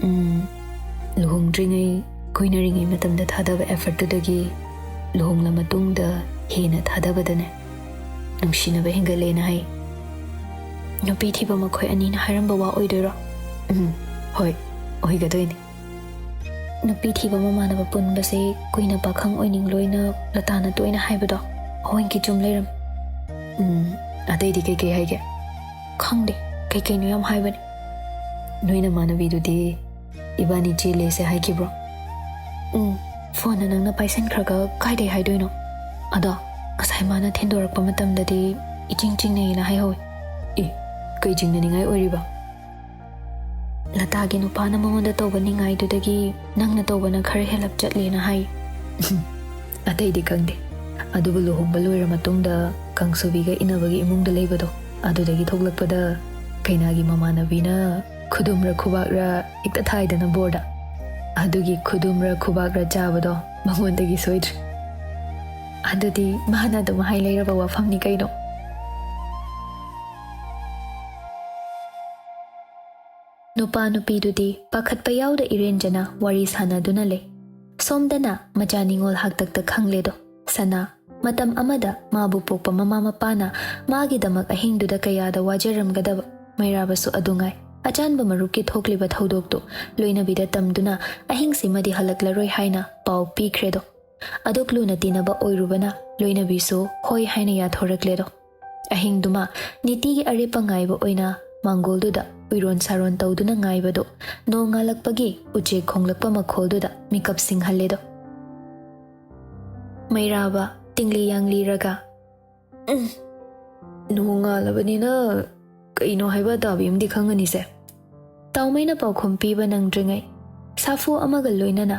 ꯎꯝ, ꯂꯨꯍꯣꯡꯗ꯭ꯔꯤꯉꯩ, ꯀꯣꯏꯅꯔꯤꯉꯩ ꯃꯇꯝꯗ ꯊꯥꯗꯕ effortꯇꯨꯗꯒꯤ ꯂꯨꯍꯣꯡꯂ ꯃꯇꯨꯡꯗ ꯍꯦꯟꯅ ꯊꯥꯗꯕꯗꯅꯦ ꯅꯨꯡꯁꯤꯅꯕ ꯍꯦꯟꯒꯠꯂꯦꯅ ꯍꯥꯏ꯫ ꯅꯨꯄꯤ ꯊꯤꯕ ꯃꯈꯣꯏ ꯑꯅꯤꯅ ꯍꯥꯏꯔꯝꯕ ꯋꯥ ꯑꯣꯏꯗꯣꯏꯔꯣ? ꯎꯝ, ꯍꯣꯏ, ꯑꯣꯏꯒꯗꯣꯏꯅꯤ꯫ ꯅꯨꯄꯤ ꯊꯤꯕ ꯃꯃꯥꯟꯅꯕ ꯄꯨꯟꯕꯁꯦ ꯀꯨꯏꯅ ꯄꯥꯈꯪ ꯑꯣꯏꯅꯤꯡꯂꯣꯏꯅ ꯂꯇꯥꯅ ꯇꯣꯏꯅ ꯍꯥꯏꯕꯗꯣ ꯑꯍꯣꯏꯒꯤ ꯆꯨꯝ ꯂꯩꯔꯝ꯫ ꯎꯝ, ꯑꯇꯩꯗꯤ ꯀꯩꯀꯩ ꯍꯥꯏꯒꯦ? ꯈꯪꯗꯦ, ꯀꯩꯀꯩꯅꯣ ꯌꯥꯝ ꯍꯥꯏꯕꯅꯦ꯫ ꯅꯣꯏ ꯅꯃꯥꯟꯅꯕꯤꯗꯨꯗꯤ ꯏꯕꯥꯅꯤ ꯆꯦꯜꯂꯦꯁꯦ ꯍꯥꯏꯈꯤꯕ꯭ꯔꯣ? ꯎꯝ, phoneꯅ ꯅꯪꯅ ꯄꯥꯏꯁꯟꯈ꯭ꯔꯒ ꯀꯥꯏꯗꯩ ꯍꯥꯏꯗꯣꯏꯅꯣ? ꯑꯗꯣ ꯉꯁꯥꯏ ꯃꯥꯅ ꯊꯤꯟꯗꯣꯔꯛꯄ ꯃꯇꯝꯗꯗꯤ ꯏꯆꯤꯡ ꯆꯤꯡꯅꯩꯌꯦꯅ ꯍꯥꯏꯍꯧꯋꯤ꯫ ꯑꯦ, ꯀꯩ ꯆꯤꯡꯅꯅꯤꯡꯉꯥꯏ ꯑꯣꯏꯔꯤꯕ? ꯂꯇꯥꯒꯤ ꯅꯨꯄꯥꯅ ꯃꯉꯣꯟꯗ ꯇꯧꯕ ꯅꯤꯡꯉꯥꯏꯗꯨꯗꯒꯤ ꯅꯪꯅ ꯇꯧꯕꯅ ꯈꯔ ꯍꯦꯜꯂꯞ ꯆꯠꯂꯦꯅ ꯍꯥꯏ꯫ ꯑꯇꯩꯗꯤ ꯈꯪꯗꯦ, ꯑꯗꯨꯕꯨ ꯂꯨꯍꯣꯡꯕ ꯂꯣꯏꯔ ꯃꯇꯨꯡꯗ ꯀꯥꯡꯁꯨꯕꯤꯒ ꯏꯟꯅꯕꯒꯤ ꯏꯃꯨꯡꯗ ꯂꯩꯕꯗꯣ, ꯑꯗꯨꯗꯒꯤ ꯊꯣꯛꯂꯛꯄꯗ ꯀꯩꯅꯥꯒꯤ ꯃꯃꯥꯟꯅꯕꯤꯅ ꯈꯨꯗꯨꯝꯔ ꯈꯨꯕꯥꯛꯔ ꯍꯦꯛꯇ ꯊꯥꯏꯗꯅ ꯕꯣꯔꯗ, ꯑꯗꯨꯒꯤ ꯈꯨꯗꯨꯝꯔ ꯈꯨꯕꯥꯛꯔ ꯆꯥꯕꯗꯣ ꯃꯉꯣꯟꯗꯒꯤ ꯁꯣꯏꯗ꯭ꯔꯦ꯫ ꯑꯗꯨꯗꯤ ꯃꯥꯅ ꯑꯗꯨꯝ ꯍꯥꯏ ꯂꯩꯔꯕ ꯋꯥꯐꯝꯅꯤ ꯀꯩꯅꯣ꯫ ꯅꯨꯄꯥ ꯅꯨꯄꯤꯗꯨꯗꯤ ꯄꯥꯈꯠꯄ ꯌꯥꯎꯗ ꯏꯔꯦꯟꯖꯅ ꯋꯥꯔꯤ ꯁꯥꯟꯅꯗꯨꯅ ꯂꯩ꯫ ꯁꯣꯝꯗꯅ ꯃꯆꯥ ꯅꯤꯉꯣꯜ ꯍꯥꯛꯇꯛꯇ ꯈꯪꯂꯦꯗꯣ꯫ ꯁꯅꯥ, ꯃꯇꯝ ꯑꯃꯗ ꯃꯥꯕꯨ ꯄꯣꯛꯄ ꯃꯃꯥ ꯃꯄꯥꯅ ꯃꯥꯒꯤꯗꯃꯛ ꯑꯍꯤꯡꯗꯨꯗ ꯀꯌꯥꯗ ꯋꯥꯖꯔꯝꯒꯗꯕ꯫ ꯃꯩꯔꯥꯕꯁꯨ ꯑꯗꯨꯉꯥꯏ꯫ ꯑꯆꯥꯟꯕ ꯃꯔꯨꯞꯀꯤ ꯊꯣꯛꯂꯤꯕ ꯊꯧꯗꯣꯛꯇꯨ ꯂꯣꯏꯅꯕꯤꯗ ꯇꯝꯗꯨꯅ ꯑꯍꯤꯡꯁꯤꯃꯗꯤ ꯍꯜꯂꯛꯂꯔꯣꯏ ꯍꯥꯏꯅ ꯄꯥꯎ ꯄꯤꯈ꯭ꯔꯦꯗꯣ꯫ ꯑꯗꯨꯛ ꯂꯨꯅ ꯇꯤꯟꯅꯕ ꯑꯣꯏꯔꯨꯕꯅ ꯂꯣꯏꯅꯕꯤꯁꯨ ꯍꯣꯏ ꯍꯥꯏꯅ ꯌꯥꯊꯣꯔꯛꯂꯦꯗꯣ꯫ ꯑꯍꯤꯡꯗꯨꯃ ꯅꯤꯇꯤꯒꯤ ꯑꯔꯦꯞꯄ ꯉꯥꯏꯕ ꯑꯣꯏꯅ ꯃꯥꯡꯒꯣꯜꯗꯨꯗ ꯎꯏꯔꯣꯟ ꯁꯥꯔꯣꯟ ꯇꯧꯗꯨꯅ ꯉꯥꯏꯕꯗꯨ ꯅꯣꯡ ꯉꯥꯜꯂꯛꯄꯒꯤ ꯎꯆꯦꯛ ꯈꯣꯡꯂꯛꯄ ꯃꯈꯣꯜꯗꯨꯗ ꯃꯤꯀꯞ ꯁꯤꯡꯍꯜꯂꯦꯗꯣ꯫ ꯃꯩꯔꯥꯕ ꯇꯤꯡꯂꯤ ꯌꯥꯡꯂꯤꯔꯒ, "ꯎꯝ, ꯅꯣꯡ ꯉꯥꯜꯂꯕꯅꯤꯅ ꯀꯩꯅꯣ ꯍꯥꯏꯕ ꯑꯇꯥꯕꯤ ꯑꯃꯗꯤ ꯈꯪꯉꯅꯤꯁꯦ꯫" ꯇꯥꯎꯃꯩꯅ ꯄꯥꯎꯈꯨꯝ ꯄꯤꯕ ꯅꯪꯗ꯭ꯔꯤꯉꯩ ꯁꯥꯐꯨ ꯑꯃꯒ ꯂꯣꯏꯅꯅ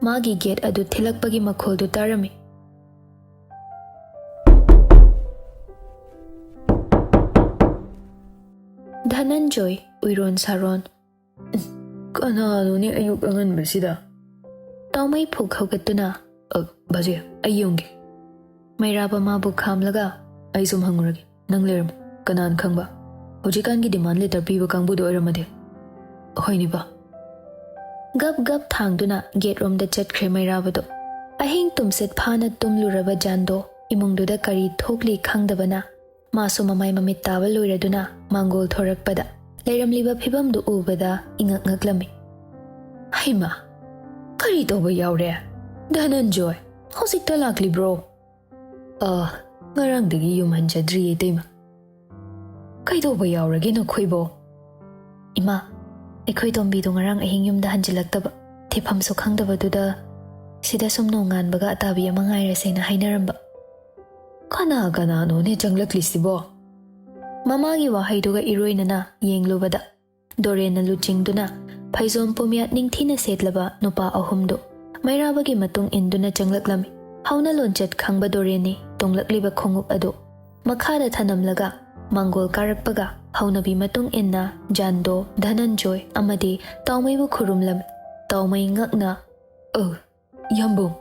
ꯃꯥꯒꯤ ꯒꯦꯠ ꯑꯗꯨ ꯊꯤꯜꯂꯛꯄꯒꯤ ꯃꯈꯣꯜꯗꯨ ꯇꯥꯔꯝꯃꯤ꯫ ꯙꯅꯟꯖꯣꯏ, ꯎꯏꯔꯣꯟ ꯁꯥꯔꯣꯟ꯫ "ꯀꯅꯥꯅꯣꯅꯦ ꯑꯌꯨꯛ ꯑꯉꯟꯕꯁꯤꯗ?" ꯇꯥꯎꯃꯩ ꯐꯨꯛ ꯍꯧꯒꯠꯇꯨꯅ, "ꯑ, ꯕꯥꯖꯤ, ꯑꯩ ꯌꯦꯡꯒꯦ꯫" ꯃꯩꯔꯥꯕ ꯃꯥꯕꯨ ꯈꯥꯝꯂꯒ, "ꯑꯩ ꯁꯨꯝ ꯍꯪꯉꯨꯔꯒꯦ, ꯅꯪ ꯂꯩꯔꯝꯃꯣ꯫ ꯀꯅꯥꯅ ꯈꯪꯕ, ꯍꯧꯖꯤꯛꯀꯥꯟꯒꯤ ꯗꯤꯃꯥꯟ ꯂꯦꯇꯔ ꯄꯤꯕ ꯀꯥꯡꯕꯨꯗꯣ ꯑꯣꯏꯔꯝꯃꯗꯤ?" "ꯍꯣꯏꯅꯦ ꯕꯥ꯫" ꯒꯞ ꯒꯞ ꯊꯥꯡꯗꯨꯅ ꯒꯦꯠ ꯔꯣꯝꯗ ꯆꯠꯈ꯭ꯔꯦ ꯃꯩꯔꯥꯕꯗꯣ꯫ ꯑꯍꯤꯡ ꯇꯨꯝꯁꯤꯠ ꯐꯥꯅ ꯇꯨꯝꯂꯨꯔꯕ ꯖꯥꯟꯗꯣ ꯏꯃꯨꯡꯗꯨꯗ ꯀꯔꯤ ꯊꯣꯛꯂꯤ ꯈꯪꯗꯕꯅ ꯃꯥꯁꯨ ꯃꯃꯥꯏ ꯃꯃꯤꯠ ꯇꯥꯕ ꯂꯣꯏꯔꯗꯨꯅ ꯃꯥꯡꯒꯣꯜ ꯊꯣꯔꯛꯄꯗ ꯂꯩꯔꯝꯂꯤꯕ ꯐꯤꯕꯝꯗꯨ ꯎꯕꯗ ꯏꯉꯛ ꯉꯛꯂꯝꯃꯤ꯫ "ꯍꯩꯃꯥ, ꯀꯔꯤ ꯇꯧꯕ ꯌꯥꯎꯔꯦ? ꯙꯅꯟꯖꯣꯏ, ꯍꯧꯖꯤꯛꯇ ꯂꯥꯛꯂꯤꯕ꯭ꯔꯣ?" "ꯑ, ꯉꯔꯥꯡꯗꯒꯤ ꯌꯨꯝ ꯍꯟꯖꯗ꯭ꯔꯤꯌꯦ, ꯏꯇꯩꯃ꯫" "ꯀꯩꯗꯧꯕ ꯌꯥꯎꯔꯒꯦ ꯅꯈꯣꯏꯕꯣ?" "ꯏꯃꯥ, ꯑꯩꯈꯣꯏ ꯇꯣꯝꯕꯤꯗꯣ ꯉꯔꯥꯡ ꯑꯍꯤꯡ ꯌꯨꯝꯗ ꯍꯟꯖꯤꯜꯂꯛꯇꯕ, ꯊꯤꯐꯝꯁꯨ ꯈꯪꯗꯕꯗꯨꯗ ꯁꯤꯗ ꯁꯨꯝ ꯅꯣꯡꯉꯥꯟꯕꯒ ꯑꯇꯥꯕꯤ ꯑꯃ ꯉꯥꯏꯔꯁꯦꯅ ꯍꯥꯏꯅꯔꯝꯕ꯫" "ꯀꯅꯥ ꯀꯅꯥꯅꯣꯅꯦ ꯆꯪꯂꯛꯂꯤꯁꯤꯕꯣ?" ꯃꯃꯥꯒꯤ ꯋꯥꯍꯩꯗꯨꯒ ꯏꯔꯣꯏꯅꯅ ꯌꯦꯡꯂꯨꯕꯗ ꯗꯣꯔꯦꯟꯅ ꯂꯨꯆꯤꯡꯗꯨꯅ ꯐꯩꯖꯣꯝ ꯄꯨꯝꯌꯥꯠ ꯅꯤꯡꯊꯤꯅ ꯁꯦꯠꯂꯕ ꯅꯨꯄꯥ ꯑꯍꯨꯝꯗꯨ ꯃꯩꯔꯥꯕꯒꯤ ꯃꯇꯨꯡ ꯏꯟꯗꯨꯅ ꯆꯪꯂꯛꯂꯝꯃꯤ꯫ ꯍꯧꯅ ꯂꯣꯟꯆꯠ ꯈꯪꯕ ꯗꯣꯔꯦꯟꯅꯤ ꯇꯣꯡꯂꯛꯂꯤꯕ ꯈꯣꯡꯎꯞ ꯑꯗꯨ ꯃꯈꯥꯗ ꯊꯅꯝꯂꯒ ꯃꯥꯡꯒꯣꯜ ꯀꯥꯔꯛꯄꯒ ꯍꯧꯅꯕꯤ ꯃꯇꯨꯡ ꯏꯟꯅ ꯖꯥꯟꯗꯣ, ꯙꯅꯟꯖꯣꯏ ꯑꯃꯗꯤ ꯇꯥꯎꯃꯩꯕꯨ ꯈꯨꯔꯨꯝꯂꯝꯃꯤ꯫ ꯇꯥꯎꯃꯩ ꯉꯛꯅ, "ꯑ, ꯌꯥꯝꯕꯨꯡ,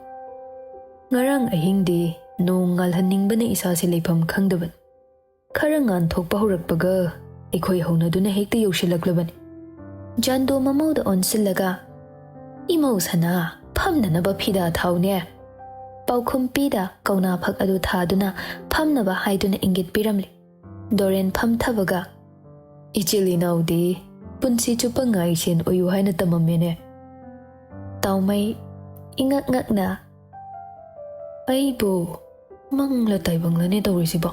ꯉꯔꯥꯡ ꯑꯍꯤꯡꯗꯤ ꯅꯣꯡ ꯉꯥꯜꯍꯟꯅꯤꯡꯕꯅ ꯏꯁꯥꯁꯦ ꯂꯩꯐꯝ ꯈꯪꯗꯕꯅꯤ꯫ ꯈꯔ ꯉꯥꯟꯊꯣꯛꯄ ꯍꯧꯔꯛꯄꯒ ꯑꯩꯈꯣꯏ ꯍꯧꯅꯗꯨꯅ ꯍꯦꯛꯇ ꯌꯧꯁꯤꯜꯂꯛꯂꯕꯅꯤ꯫" ꯖꯥꯟꯗꯣ ꯃꯃꯧꯗ ꯑꯣꯟꯁꯤꯜꯂꯒ, "ꯏꯃꯧ ꯁꯅꯥ, ꯐꯝꯅꯅꯕ ꯐꯤꯗꯥ ꯊꯥꯎꯅꯦ"꯫ ꯄꯥꯎꯈꯨꯝ ꯄꯤꯗ ꯀꯧꯅꯥ ꯐꯛ ꯑꯗꯨ ꯊꯥꯗꯨꯅ ꯐꯝꯅꯕ ꯍꯥꯏꯗꯨꯅ ꯏꯪꯒꯤꯠ ꯄꯤꯔꯝꯂꯤ꯫ ꯗꯣꯔꯦꯟ ꯐꯝꯊꯕꯒ, "ꯏꯆꯤꯜ ꯏꯅꯥꯎꯗꯤ ꯄꯨꯟꯁꯤ ꯆꯨꯞꯄ ꯉꯥꯏꯁꯦꯟ ꯑꯣꯏꯌꯨ ꯍꯥꯏꯅ ꯇꯝꯃꯝꯃꯦꯅꯦ"꯫ ꯇꯥꯎꯃꯩ ꯏꯉꯛ ꯉꯛꯅ, "ꯑꯩꯕꯨ ꯃꯪꯂ ꯇꯥꯏꯕꯪꯂꯅꯦ ꯇꯧꯔꯤꯁꯤꯕꯣ?"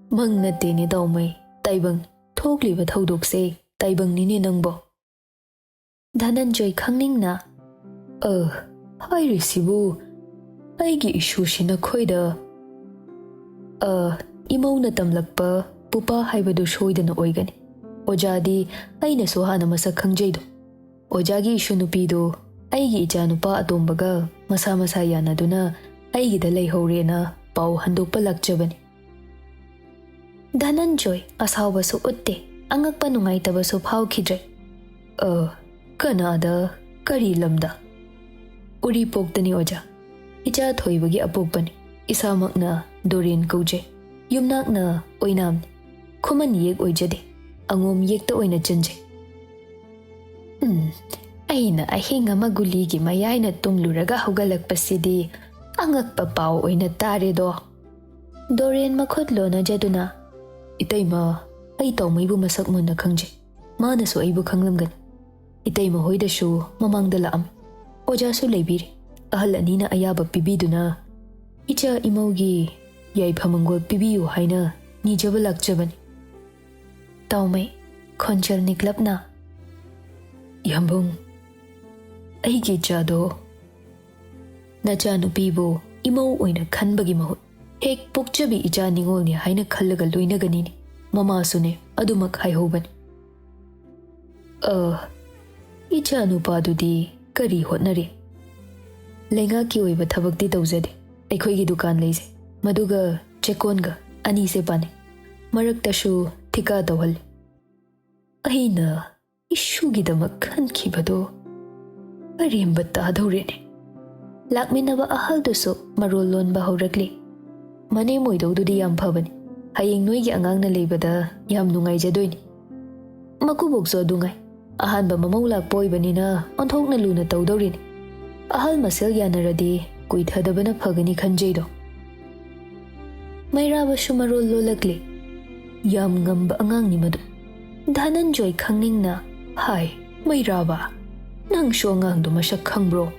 "ꯃꯪ ꯅꯠꯇꯦꯅꯦ ꯇꯥꯎꯃꯩ, ꯇꯥꯏꯕꯪ꯫ ꯊꯣꯛꯂꯤꯕ ꯊꯧꯗꯣꯛꯁꯦ ꯇꯥꯏꯕꯪꯅꯤꯅꯦ ꯅꯪꯕꯣ"꯫ ꯙꯅꯟꯖꯣꯏ ꯈꯪꯅꯤꯡꯅ, "ꯑ, ꯍꯥꯏꯔꯤꯁꯤꯕꯨ ꯑꯩꯒꯤ ꯏꯁꯨꯁꯤ ꯅꯈꯣꯏꯗ, ꯑ, ꯏꯃꯧꯅ ꯇꯝꯂꯛꯄ ꯄꯨꯄꯥ ꯍꯥꯏꯕꯗꯨ ꯁꯣꯏꯗꯅ ꯑꯣꯏꯒꯅꯤ꯫ ꯑꯣꯖꯥꯗꯤ ꯑꯩꯅꯁꯨ ꯍꯥꯟꯅ ꯃꯁꯛ ꯈꯪꯖꯩꯗꯣ꯫ ꯑꯣꯖꯥꯒꯤ ꯏꯁꯨ ꯅꯨꯄꯤꯗꯨ ꯑꯩꯒꯤ ꯏꯆꯥ ꯅꯨꯄꯥ ꯑꯇꯣꯝꯕꯒ ꯃꯁꯥ ꯃꯁꯥ ꯌꯥꯅꯗꯨꯅ ꯑꯩꯒꯤꯗ ꯂꯩꯍꯧꯔꯦꯅ ꯄꯥꯎ ꯍꯟꯗꯣꯛꯄ ꯂꯥꯛꯆꯕꯅꯤ"꯫ ꯙꯅꯟꯖꯣꯏ ꯑꯁꯥꯎꯕꯁꯨ ꯎꯠꯇꯦ, ꯑꯉꯛꯄ ꯅꯨꯡꯉꯥꯏꯇꯕꯁꯨ ꯐꯥꯎꯈꯤꯗ꯭ꯔꯦ꯫ "ꯑ, ꯀꯅꯥꯗ, ꯀꯔꯤ ꯂꯝꯗ?" "ꯎꯔꯤꯄꯣꯛꯇꯅꯤ ꯑꯣꯖꯥ꯫ ꯏꯆꯥ ꯊꯣꯏꯕꯒꯤ ꯑꯄꯣꯛꯄꯅꯤ꯫ ꯏꯁꯥꯃꯛꯅ ꯗꯣꯔꯦꯟ ꯀꯧꯖꯩ꯫ ꯌꯨꯝꯅꯥꯛꯅ ꯑꯣꯏꯅꯥꯝꯅꯤ꯫ ꯈꯨꯃꯟ ꯌꯦꯛ ꯑꯣꯏꯖꯗꯦ꯫ ꯑꯉꯣꯝ ꯌꯦꯛꯇ ꯑꯣꯏꯅ ꯆꯟꯖꯩ"꯫ ꯎꯝ, ꯑꯩꯅ ꯑꯍꯤꯡ ꯑꯃ ꯒꯨꯂꯤꯒꯤ ꯃꯌꯥꯏꯅ ꯇꯨꯝꯂꯨꯔꯒ ꯍꯧꯒꯠꯂꯛꯄꯁꯤꯗꯤ ꯑꯉꯛꯄ ꯄꯥꯎ ꯑꯣꯏꯅ ꯇꯥꯔꯦꯗꯣ꯫ ꯗꯣꯔꯦꯟ ꯃꯈꯨꯠ ꯂꯣꯟꯅꯖꯗꯨꯅ, "ꯏꯇꯩꯃ, ꯑꯩ ꯇꯥꯎꯃꯩꯕꯨ ꯃꯁꯛ ꯃꯨꯟꯅ ꯈꯪꯖꯩ꯫ ꯃꯥꯅꯁꯨ ꯑꯩꯕꯨ ꯈꯪꯂꯝꯒꯅꯤ꯫ ꯏꯇꯩꯃ ꯍꯣꯏꯗꯁꯨ ꯃꯃꯥꯡꯗ ꯂꯥꯛꯑꯝꯃꯤ꯫ ꯑꯣꯖꯥꯁꯨ ꯂꯩꯕꯤꯔꯤ꯫ ꯑꯍꯜ ꯑꯅꯤꯅ ꯑꯌꯥꯕ ꯄꯤꯕꯤꯗꯨꯅ ꯏꯆꯥ ꯏꯃꯧꯒꯤ ꯌꯥꯏꯐ ꯃꯪꯒꯣꯜ ꯄꯤꯕꯤꯌꯨ ꯍꯥꯏꯅ ꯅꯤꯖꯕ ꯂꯥꯛꯆꯕꯅꯤ"꯫ ꯇꯥꯎꯃꯩ ꯈꯣꯟꯖꯦꯜ ꯅꯤꯛꯂꯞꯅ, "ꯌꯥꯝꯕꯨꯡ, ꯑꯩꯒꯤ ꯏꯆꯥꯗꯣ ꯅꯆꯥꯅꯨꯄꯤꯕꯨ ꯏꯃꯧ ꯑꯣꯏꯅ ꯈꯟꯕꯒꯤ ꯃꯍꯨꯠ ꯍꯦꯛ ꯄꯣꯛꯆꯕꯤ ꯏꯆꯥ ꯅꯤꯉꯣꯜꯅꯤ ꯍꯥꯏꯅ ꯈꯜꯂꯒ ꯂꯣꯏꯅꯒꯅꯤꯅꯦ꯫ ꯃꯃꯥꯁꯨꯅꯦ ꯑꯗꯨꯃꯛ ꯍꯥꯏꯍꯧꯕꯅꯤ"꯫ "ꯑ, ꯏꯆꯥ ꯅꯨꯄꯥꯗꯨꯗꯤ ꯀꯔꯤ ꯍꯣꯠꯅꯔꯤ?" "ꯂꯩꯉꯥꯛꯀꯤ ꯑꯣꯏꯕ ꯊꯕꯛꯇꯤ ꯇꯧꯖꯗꯦ꯫ ꯑꯩꯈꯣꯏꯒꯤ ꯗꯨꯀꯥꯟ ꯂꯩꯖꯩ, ꯃꯗꯨꯒ ꯆꯦꯛꯀꯣꯟꯒ ꯑꯅꯤꯁꯦ ꯄꯥꯟꯅꯩ꯫ ꯃꯔꯛꯇꯁꯨ ꯊꯤꯀꯥ ꯇꯧꯍꯜꯂꯤ"꯫ ꯑꯩꯅ ꯏꯁꯨꯒꯤꯗꯃꯛ ꯈꯟꯈꯤꯕꯗꯣ ꯑꯔꯦꯝꯕ ꯇꯥꯗꯧꯔꯦꯅꯦ꯫ ꯂꯥꯛꯃꯤꯟꯅꯕ ꯑꯍꯜꯗꯨꯁꯨ ꯃꯔꯣꯜ ꯂꯣꯟꯕ ꯍꯧꯔꯛꯂꯤ꯫ "ꯃꯅꯦꯝ ꯑꯣꯏꯗꯧꯗꯨꯗꯤ ꯌꯥꯝ ꯐꯕꯅꯤ꯫ ꯍꯌꯦꯡ ꯅꯣꯏꯒꯤ ꯑꯉꯥꯡꯅ ꯂꯩꯕꯗ ꯌꯥꯝ ꯅꯨꯡꯉꯥꯏꯖꯗꯣꯏꯅꯤ꯫ ꯃꯀꯨꯕꯣꯛꯁꯨ ꯑꯗꯨ ꯉꯥꯏ꯫ ꯑꯍꯥꯟꯕ ꯃꯃꯧ ꯂꯥꯛꯄ ꯑꯣꯏꯕꯅꯤꯅ ꯑꯣꯟꯊꯣꯛꯅ ꯂꯨꯅ ꯇꯧꯗꯧꯔꯤꯅꯤ꯫ ꯑꯍꯜ ꯃꯁꯦꯜ ꯌꯥꯅꯔꯗꯤ ꯀꯨꯏꯊꯗꯕꯅ ꯐꯒꯅꯤ ꯈꯟꯖꯩꯗꯣ꯫ ꯃꯩꯔꯥꯕꯁꯨ ꯃꯔꯣꯜ ꯂꯣꯜꯂꯛꯂꯦ꯫ ꯌꯥꯝ ꯉꯝꯕ ꯑꯉꯥꯡꯅꯤ ꯃꯗꯨ꯫ ꯙꯅꯟꯖꯣꯏ ꯈꯪꯅꯤꯡꯅ ꯍꯥꯏ, "ꯃꯩꯔꯥꯕ, ꯅꯪꯁꯨ ꯑꯉꯥꯡꯗꯨ ꯃꯁꯛ ꯈꯪꯕ꯭ꯔꯣ?"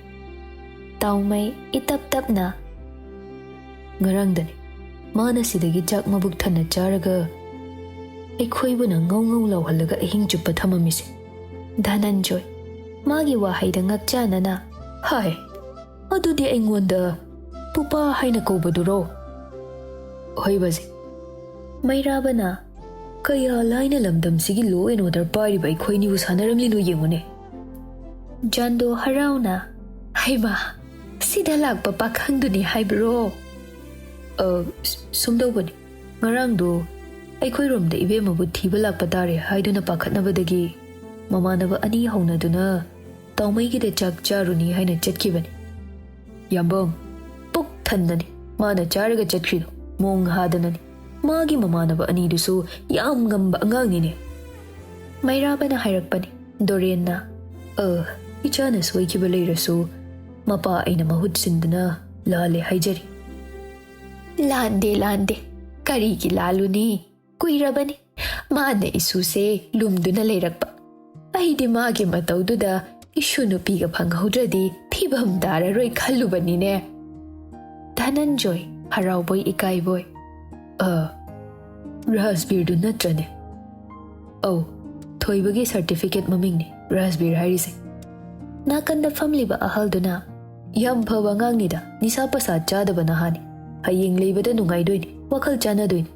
ꯇꯥꯎꯃꯩ ꯏꯇꯞ ꯇꯞꯅ, "ꯉꯔꯥꯡꯗꯅꯤ ꯃꯥꯅ ꯁꯤꯗꯒꯤ ꯆꯥꯛ ꯃꯕꯨꯛ ꯊꯟꯅ ꯆꯥꯔꯒ ꯑꯩꯈꯣꯏꯕꯨꯅ ꯉꯧ ꯉꯧ ꯂꯥꯎꯍꯜꯂꯒ ꯑꯍꯤꯡ ꯆꯨꯞꯄ ꯊꯝꯃꯝꯃꯤꯁꯦ꯫" ꯙꯅꯟꯖꯣꯏ ꯃꯥꯒꯤ ꯋꯥꯍꯩꯗ ꯉꯛꯆꯥꯅꯅ ꯍꯥꯏ, "ꯑꯗꯨꯗꯤ ꯑꯩꯉꯣꯟꯗ ꯄꯨꯄꯥ ꯍꯥꯏꯅ ꯀꯧꯕꯗꯨꯔꯣ?" ꯍꯣꯏ ꯕꯥꯖꯤ꯫ ꯃꯩꯔꯥꯕꯅ, "ꯀꯌꯥ ꯂꯥꯏꯅ ꯂꯝꯗꯝꯁꯤꯒꯤ law and order ꯄꯥꯏꯔꯤꯕ ꯑꯩꯈꯣꯏꯅꯤꯕꯨ ꯁꯥꯟꯅꯔꯝꯂꯤꯅꯣ ꯌꯦꯡꯉꯨꯅꯦ꯫" ꯖꯥꯟꯗꯣ ꯍꯔꯥꯎꯅ, "ꯍꯩꯃꯥ, ꯁꯤꯗ ꯂꯥꯛꯄ ꯄꯥꯈꯪꯗꯨꯅꯤ ꯍꯥꯏꯕ꯭ꯔꯣ?" "ꯑ, ꯁ-, ꯁꯨꯝꯗꯧꯕꯅꯤ꯫ ꯉꯔꯥꯡꯗꯣ ꯑꯩꯈꯣꯏꯔꯣꯝꯗ ꯏꯕꯦꯝꯃꯕꯨ ꯊꯤꯕ ꯂꯥꯛꯄ ꯇꯥꯔꯦ ꯍꯥꯏꯗꯨꯅ ꯄꯥꯈꯠꯅꯕꯗꯒꯤ ꯃꯃꯥꯟꯅꯕ ꯑꯅꯤ ꯍꯧꯅꯗꯨꯅ ꯇꯥꯎꯃꯩꯒꯤꯗ ꯆꯥꯛ ꯆꯥꯔꯨꯅꯤ ꯍꯥꯏꯅ ꯆꯠꯈꯤꯕꯅꯤ꯫ ꯌꯥꯝꯕꯝ, ꯄꯨꯛ ꯊꯟꯅꯅꯤ ꯃꯥꯅ ꯆꯥꯔꯒ ꯆꯠꯈ꯭ꯔꯤꯗꯣ, ꯃꯣꯡ ꯍꯥꯗꯅꯅꯤ꯫ ꯃꯥꯒꯤ ꯃꯃꯥꯟꯅꯕ ꯑꯅꯤꯗꯨꯁꯨ ꯌꯥꯝ ꯉꯝꯕ ꯑꯉꯥꯡꯅꯤꯅꯦ꯫" ꯃꯩꯔꯥꯕꯅ ꯍꯥꯏꯔꯛꯄꯅꯤ꯫ ꯗꯣꯔꯦꯟꯅ, "ꯑ, ꯏꯆꯥꯅ ꯁꯣꯏꯈꯤꯕ ꯂꯩꯔꯁꯨ ꯃꯄꯥ ꯑꯩꯅ ꯃꯍꯨꯠ ꯁꯤꯟꯗꯨꯅ ꯂꯥꯜꯂꯦ ꯍꯥꯏꯖꯔꯤ꯫" "ꯂꯥꯟꯗꯦ, ꯂꯥꯟꯗꯦ꯫ ꯀꯔꯤꯒꯤ ꯂꯥꯜꯂꯨꯅꯤ? ꯀꯨꯏꯔꯕꯅꯤ ꯃꯥꯅ ꯏꯁꯨꯁꯦ ꯂꯨꯝꯗꯨꯅ ꯂꯩꯔꯛꯄ꯫ ꯑꯩꯗꯤ ꯃꯥꯒꯤ ꯃꯇꯧꯗꯨꯗ ꯏꯁꯨ ꯅꯨꯄꯤꯒ ꯐꯪꯍꯧꯗ꯭ꯔꯗꯤ ꯐꯤꯕꯝ ꯇꯥꯔꯔꯣꯏ ꯈꯜꯂꯨꯕꯅꯤꯅꯦ꯫" ꯙꯅꯟꯖꯣꯏ, ꯍꯔꯥꯎꯕꯣꯏ ꯏꯀꯥꯏꯕꯣꯏ, "ꯑ, ꯔꯥꯖꯕꯤꯔꯗꯨ ꯅꯠꯇ꯭ꯔꯅꯦ?" "ꯑꯧ, ꯊꯣꯏꯕꯒꯤ certificate ꯃꯃꯤꯡꯅꯤ ꯔꯥꯖꯕꯤꯔ ꯍꯥꯏꯔꯤꯁꯦ꯫" ꯅꯥꯀꯟꯗ ꯐꯝꯂꯤꯕ ꯑꯍꯜꯗꯨꯅ, "ꯌꯥꯝ ꯐꯕ ꯑꯉꯥꯡꯅꯤꯗ, ꯅꯤꯁꯥ ꯄꯁꯥ ꯆꯥꯗꯕ ꯅꯍꯥꯅꯤ꯫ ꯍꯌꯦꯡ ꯂꯩꯕꯗ ꯅꯨꯡꯉꯥꯏꯗꯣꯏꯅꯤ, ꯋꯥꯈꯜ ꯆꯥꯟꯅꯗꯣꯏꯅꯤ꯫"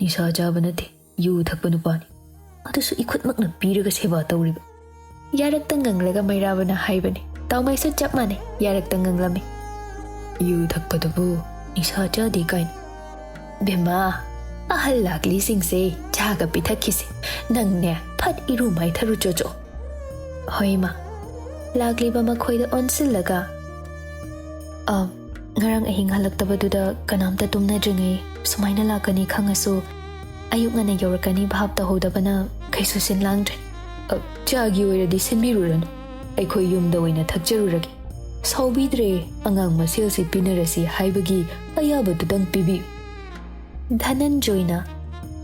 "ꯅꯤꯁꯥ ꯆꯥꯕ ꯅꯠꯇꯦ, ꯌꯨ ꯊꯛꯄ ꯅꯨꯄꯥꯅꯤ꯫ ꯑꯗꯨꯁꯨ ꯏꯈꯨꯠꯃꯛꯅ ꯄꯤꯔꯒ ꯁꯦꯕꯥ ꯇꯧꯔꯤꯕ꯫" ꯌꯥꯔꯛꯇ ꯉꯪꯂꯒ ꯃꯩꯔꯥꯕꯅ ꯍꯥꯏꯕꯅꯤ꯫ ꯇꯥꯎꯃꯩꯁꯨ ꯆꯞ ꯃꯥꯟꯅꯩ, ꯌꯥꯔꯛꯇ ꯉꯪꯂꯝꯃꯤ꯫ "ꯌꯨ ꯊꯛꯄꯗꯨꯕꯨ ꯅꯤꯁꯥ ꯆꯥꯗꯦ ꯀꯥꯏꯅ?" "ꯕꯦꯝꯃꯥ, ꯑꯍꯜ ꯂꯥꯛꯂꯤꯁꯤꯡꯁꯦ ꯆꯥꯒ ꯄꯤꯊꯛꯈꯤꯁꯦ꯫ ꯅꯪꯅꯦ ꯐꯠ ꯏꯔꯨ ꯃꯥꯏꯊꯔꯨ ꯆꯣꯆꯣ꯫" "ꯍꯣꯏ ꯏꯃꯥ꯫" ꯂꯥꯛꯂꯤꯕ ꯃꯈꯣꯏꯗ ꯑꯣꯟꯁꯤꯜꯂꯒ, "ꯑ, ꯉꯔꯥꯡ ꯑꯍꯤꯡ ꯍꯜꯂꯛꯇꯕꯗꯨꯗ ꯀꯅꯥꯝꯇ ꯇꯨꯝꯅꯗ꯭ꯔꯤꯉꯩ ꯁꯨꯃꯥꯏꯅ ꯂꯥꯛꯀꯅꯤ ꯈꯪꯉꯁꯨ ꯑꯌꯨꯛ ꯉꯟꯅ ꯌꯧꯔꯛꯀꯅꯤ ꯚꯥꯞ ꯇꯧꯍꯧꯗꯕꯅ ꯀꯩꯁꯨ ꯁꯤꯟ ꯂꯥꯡꯗ꯭ꯔꯦ꯫ "ꯑ, ꯆꯥꯒꯤ ꯑꯣꯏꯔꯗꯤ ꯁꯤꯟꯕꯤꯔꯨꯔꯅꯨ, ꯑꯩꯈꯣꯏ ꯌꯨꯝꯗ ꯑꯣꯏꯅ ꯊꯛꯆꯔꯨꯔꯒꯦ꯫ ꯁꯥꯎꯕꯤꯗ꯭ꯔꯦ, ꯑꯉꯥꯡ ꯃꯁꯦꯜꯁꯤ ꯄꯤꯅꯔꯁꯤ ꯍꯥꯏꯕꯒꯤ ꯑꯌꯥꯕꯗꯨꯗꯪ ꯄꯤꯕꯤꯌꯨ"꯫ ꯙꯅꯟꯖꯣꯏꯅ,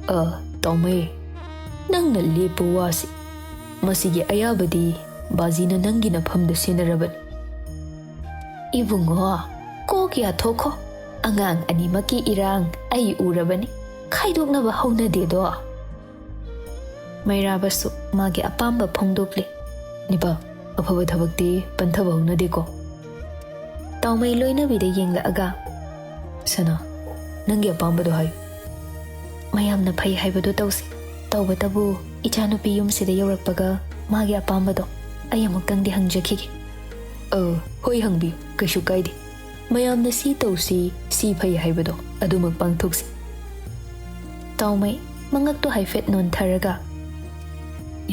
"ꯑ, ꯇꯥꯎꯃꯩ, ꯅꯪꯅ ꯂꯦꯞꯄ ꯋꯥꯁꯤ, ꯃꯁꯤꯒꯤ ꯑꯌꯥꯕꯗꯤ ꯕꯥꯖꯤꯅ ꯅꯪꯒꯤ ꯅꯐꯝꯗ ꯁꯤꯟꯅꯔꯕꯅꯤ"꯫ "ꯏꯕꯨꯡꯉꯣ, ꯀꯣꯛ ꯌꯥꯊꯣꯛꯈꯣ꯫ ꯑꯉꯥꯡ ꯑꯅꯤꯃꯛꯀꯤ ꯏꯔꯥꯡ ꯑꯩ ꯎꯔꯕꯅꯤ꯫ ꯈꯥꯏꯗꯣꯛꯅꯕ ꯍꯧꯅꯗꯦꯗꯣ"꯫ ꯃꯩꯔꯥꯕꯁꯨ ꯃꯥꯒꯤ ꯑꯄꯥꯝꯕ ꯐꯣꯡꯗꯣꯛꯂꯤ꯫ "ꯅꯤꯄꯥ, ꯑꯐꯕ ꯊꯕꯛꯇꯤ ꯄꯟꯊꯕ ꯍꯧꯅꯗꯦꯀꯣ"꯫ ꯇꯥꯎꯃꯩ ꯂꯣꯏꯅꯕꯤꯗ ꯌꯦꯡꯂꯛꯑꯒ, "ꯁꯅꯥ, ꯅꯪꯒꯤ ꯑꯄꯥꯝꯕꯗꯣ ꯍꯥꯏꯌꯨ"꯫ "ꯃꯌꯥꯝꯅ ꯐꯩ ꯍꯥꯏꯕꯗꯣ ꯇꯧꯁꯤ꯫ ꯇꯧꯕꯇꯕꯨ ꯏꯆꯥꯅꯨꯄꯤ ꯌꯨꯝꯁꯤꯗ ꯌꯧꯔꯛꯄꯒ ꯃꯥꯒꯤ ꯑꯄꯥꯝꯕꯗꯣ ꯑꯩ ꯑꯃꯨꯛꯇꯪꯗꯤ ꯍꯪꯖꯈꯤꯒꯦ"꯫ "ꯑ, ꯍꯣꯏ, ꯍꯪꯕꯤꯌꯨ, ꯀꯩꯁꯨ ꯀꯥꯏꯗꯦ꯫ ꯃꯌꯥꯝꯅ ꯁꯤ ꯇꯧꯁꯤ, ꯁꯤ ꯐꯩ ꯍꯥꯏꯕꯗꯣ ꯑꯗꯨꯃꯛ ꯄꯥꯡꯊꯣꯛꯁꯤ"꯫ ꯇꯥꯎꯃꯩ ꯃꯉꯛꯇꯣ ꯍꯥꯏꯐꯦꯠ ꯅꯣꯟꯊꯔꯒ,